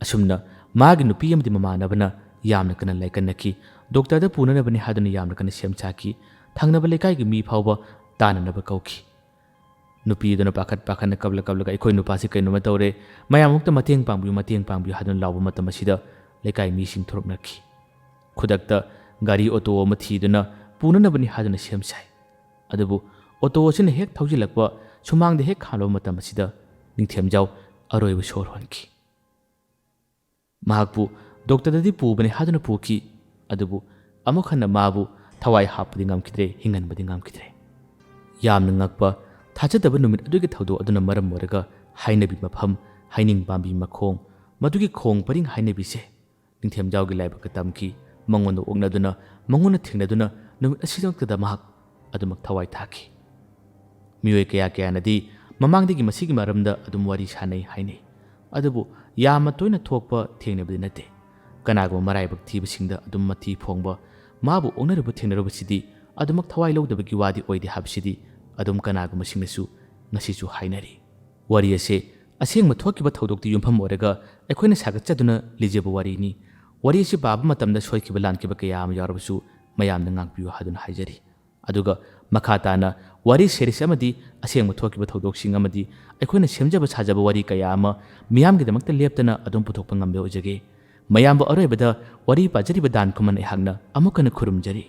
ꯑꯁꯨꯝꯅ ꯃꯥꯒꯤ ꯅꯨꯄꯤ ꯑꯃꯗꯤ ꯃꯃꯥꯟꯅꯕꯅ ꯌꯥꯝꯅ ꯀꯟꯅ ꯂꯥꯏꯀꯠꯅꯈꯤ꯫ ꯗꯣꯛꯇꯔꯗ ꯄꯨꯅꯅꯕꯅꯤ ꯍꯥꯏꯗꯨꯅ ꯌꯥꯝꯅ ꯀꯟꯅ ꯁꯦꯝ ꯁꯥꯈꯤ꯫ ꯊꯪꯅꯕ ꯂꯩꯀꯥꯏꯒꯤ ꯃꯤ ꯐꯥꯎꯕ ꯇꯥꯅꯅꯕ ꯀꯧꯈꯤ꯫ ꯅꯨꯄꯤ ꯑꯗꯨꯅ ꯄꯥꯈꯠ ꯄꯥꯈꯠꯅ ꯀꯞꯂ ꯀꯞꯂꯒ, "ꯑꯩꯈꯣꯏ ꯅꯨꯄꯥꯁꯤ ꯀꯩꯅꯣꯝꯃ ꯇꯧꯔꯦ, ꯃꯌꯥꯝ ꯑꯃꯨꯛꯇ ꯃꯇꯦꯡ ꯄꯥꯡꯕꯤꯌꯨ, ꯃꯇꯦꯡ ꯄꯥꯡꯕꯤꯌꯨ" ꯍꯥꯏꯗꯨꯅ ꯂꯥꯎꯕ ꯃꯇꯝ ꯑꯁꯤꯗ ꯂꯩꯀꯥꯏ ꯃꯤꯁꯤꯡ ꯊꯣꯔꯛꯅꯈꯤ꯫ ꯈꯨꯗꯛꯇ ꯒꯥꯔꯤ ꯑꯣꯇꯣ ꯑꯃ ꯊꯤꯗꯨꯅ ꯄꯨꯅꯅꯕꯅꯤ ꯍꯥꯏꯗꯨꯅ ꯁꯦꯝ ꯁꯥꯏ꯫ ꯑꯗꯨꯕꯨ ꯑꯣꯇꯣ ꯑꯁꯤꯅ ꯍꯦꯛ ꯊꯧꯖꯤꯜꯂꯛꯄ, ꯁꯨꯃꯥꯡꯗ ꯍꯦꯛ ꯈꯥꯝꯂꯕ ꯃꯇꯝ ꯑꯁꯤꯗ ꯅꯤꯡꯊꯦꯝꯖꯥꯎ ꯑꯔꯣꯏꯕ ꯁꯣꯔ ꯍꯣꯟꯈꯤ꯫ ꯃꯍꯥꯛꯄꯨ ꯗꯣꯛꯇꯔꯗꯗꯤ ꯄꯨꯕꯅꯤ ꯍꯥꯏꯗꯨꯅ ꯄꯨꯈꯤ, ꯑꯗꯨꯕꯨ ꯑꯃꯨꯛ ꯍꯟꯅ ꯃꯥꯕꯨ ꯊꯋꯥꯏ ꯍꯥꯞꯄꯗꯤ ꯉꯝꯈꯤꯗ꯭ꯔꯦ, ꯍꯤꯡꯍꯟꯕꯗꯤ ꯉꯝꯈꯤꯗ꯭ꯔꯦ꯫ ꯌꯥꯝꯅ ꯉꯛꯄ, ꯊꯥꯖꯗꯕ ꯅꯨꯃꯤꯠ ꯑꯗꯨꯒꯤ ꯊꯧꯗꯣꯛ ꯑꯗꯨꯅ ꯃꯔꯝ ꯑꯣꯏꯔꯒ ꯍꯩꯅꯕꯤ ꯃꯐꯝ, ꯍꯩꯅꯤꯡ ꯄꯥꯝꯕꯤ ꯃꯈꯣꯡ, ꯃꯗꯨꯒꯤ ꯈꯣꯡ ꯄꯔꯤꯡ ꯍꯩꯅꯕꯤꯁꯦ ꯅꯤꯡꯊꯦꯝꯖꯥꯎꯒꯤ ꯂꯥꯏꯕꯛꯇ ꯇꯝꯈꯤ꯫ ꯃꯉꯣꯟꯗ ꯑꯣꯛꯅꯗꯨꯅ, ꯃꯉꯣꯟꯗ ꯊꯦꯡꯅꯗꯨꯅ ꯅꯨꯃꯤꯠ ꯑꯁꯤꯃꯛꯇꯗ ꯃꯍꯥꯛ ꯑꯗꯨꯃꯛ ꯊꯋꯥꯏ ꯊꯥꯈꯤ꯫ ꯃꯤꯑꯣꯏ ꯀꯌꯥ ꯀꯌꯥꯅꯗꯤ ꯃꯃꯥꯡꯗꯒꯤ ꯃꯁꯤꯒꯤ ꯃꯔꯝꯗ ꯑꯗꯨꯝ ꯋꯥꯔꯤ ꯁꯥꯅꯩ ꯍꯥꯏꯅꯩ, ꯑꯗꯨꯕꯨ ꯌꯥꯝꯅ ꯇꯣꯏꯅ ꯊꯣꯛꯄ ꯊꯦꯡꯅꯕꯗꯤ ꯅꯠꯇꯦ꯫ ꯀꯅꯥꯒꯨꯝꯕ ꯃꯔꯥꯏꯕꯛ ꯊꯤꯕꯁꯤꯡꯗ ꯑꯗꯨꯝ ꯃꯊꯤ ꯐꯣꯡꯕ, ꯃꯥꯕꯨ ꯑꯣꯛꯅꯔꯨꯕ ꯊꯦꯡꯅꯔꯨꯕꯁꯤꯗꯤ ꯑꯗꯨꯃꯛ ꯊꯋꯥꯏ ꯂꯧꯗꯕꯒꯤ ꯋꯥꯗꯤ ꯑꯣꯏꯗꯦ ꯍꯥꯏꯕꯁꯤꯗꯤ ꯑꯗꯨꯝ ꯀꯅꯥꯒꯨꯝꯕꯁꯤꯡꯅꯁꯨ ꯉꯁꯤꯁꯨ ꯍꯥꯏꯅꯔꯤ꯫ ꯋꯥꯔꯤ ꯑꯁꯦ ꯑꯁꯦꯡꯕ ꯊꯣꯛꯈꯤꯕ ꯊꯧꯗꯣꯛꯇ ꯌꯨꯝꯐꯝ ꯑꯣꯏꯔꯒ ꯑꯩꯈꯣꯏꯅ ꯁꯥꯒꯠꯆꯗꯨꯅ ꯂꯤꯖꯕ ꯋꯥꯔꯤꯅꯤ꯫ ꯋꯥꯔꯤ ꯑꯁꯤ ꯄꯥꯕ ꯃꯇꯝꯗ ꯁꯣꯏꯈꯤꯕ ꯂꯥꯟꯈꯤꯕ ꯀꯌꯥ ꯑꯃ ꯌꯥꯎꯔꯕꯁꯨ ꯃꯌꯥꯝꯅ ꯉꯥꯛꯄꯤꯌꯨ ꯍꯥꯏꯗꯨꯅ ꯍꯥꯏꯖꯔꯤ꯫ ꯑꯗꯨꯒ ꯃꯈꯥ ꯇꯥꯅ ꯋꯥꯔꯤ series ꯑꯃꯗꯤ ꯑꯁꯦꯡꯕ ꯊꯣꯛꯈꯤꯕ ꯊꯧꯗꯣꯛꯁꯤꯡ ꯑꯃꯗꯤ ꯑꯩꯈꯣꯏꯅ ꯁꯦꯝꯖꯕ ꯁꯥꯖꯕ ꯋꯥꯔꯤ ꯀꯌꯥ ꯑꯃ ꯃꯤꯌꯥꯝꯒꯤꯗꯃꯛꯇ ꯂꯦꯞꯇꯅ ꯑꯗꯨꯝ ꯄꯨꯊꯣꯛꯄ ꯉꯝꯕ ꯑꯣꯏꯖꯒꯦ꯫ ꯃꯌꯥꯝꯕꯨ ꯑꯔꯣꯏꯕꯗ ꯋꯥꯔꯤ ꯄꯥꯖꯔꯤꯕ ꯗꯥꯟ ꯈꯨꯃꯟ ꯑꯩꯍꯥꯛꯅ ꯑꯃꯨꯛ ꯍꯟꯅ ꯈꯨꯔꯨꯝꯖꯔꯤ꯫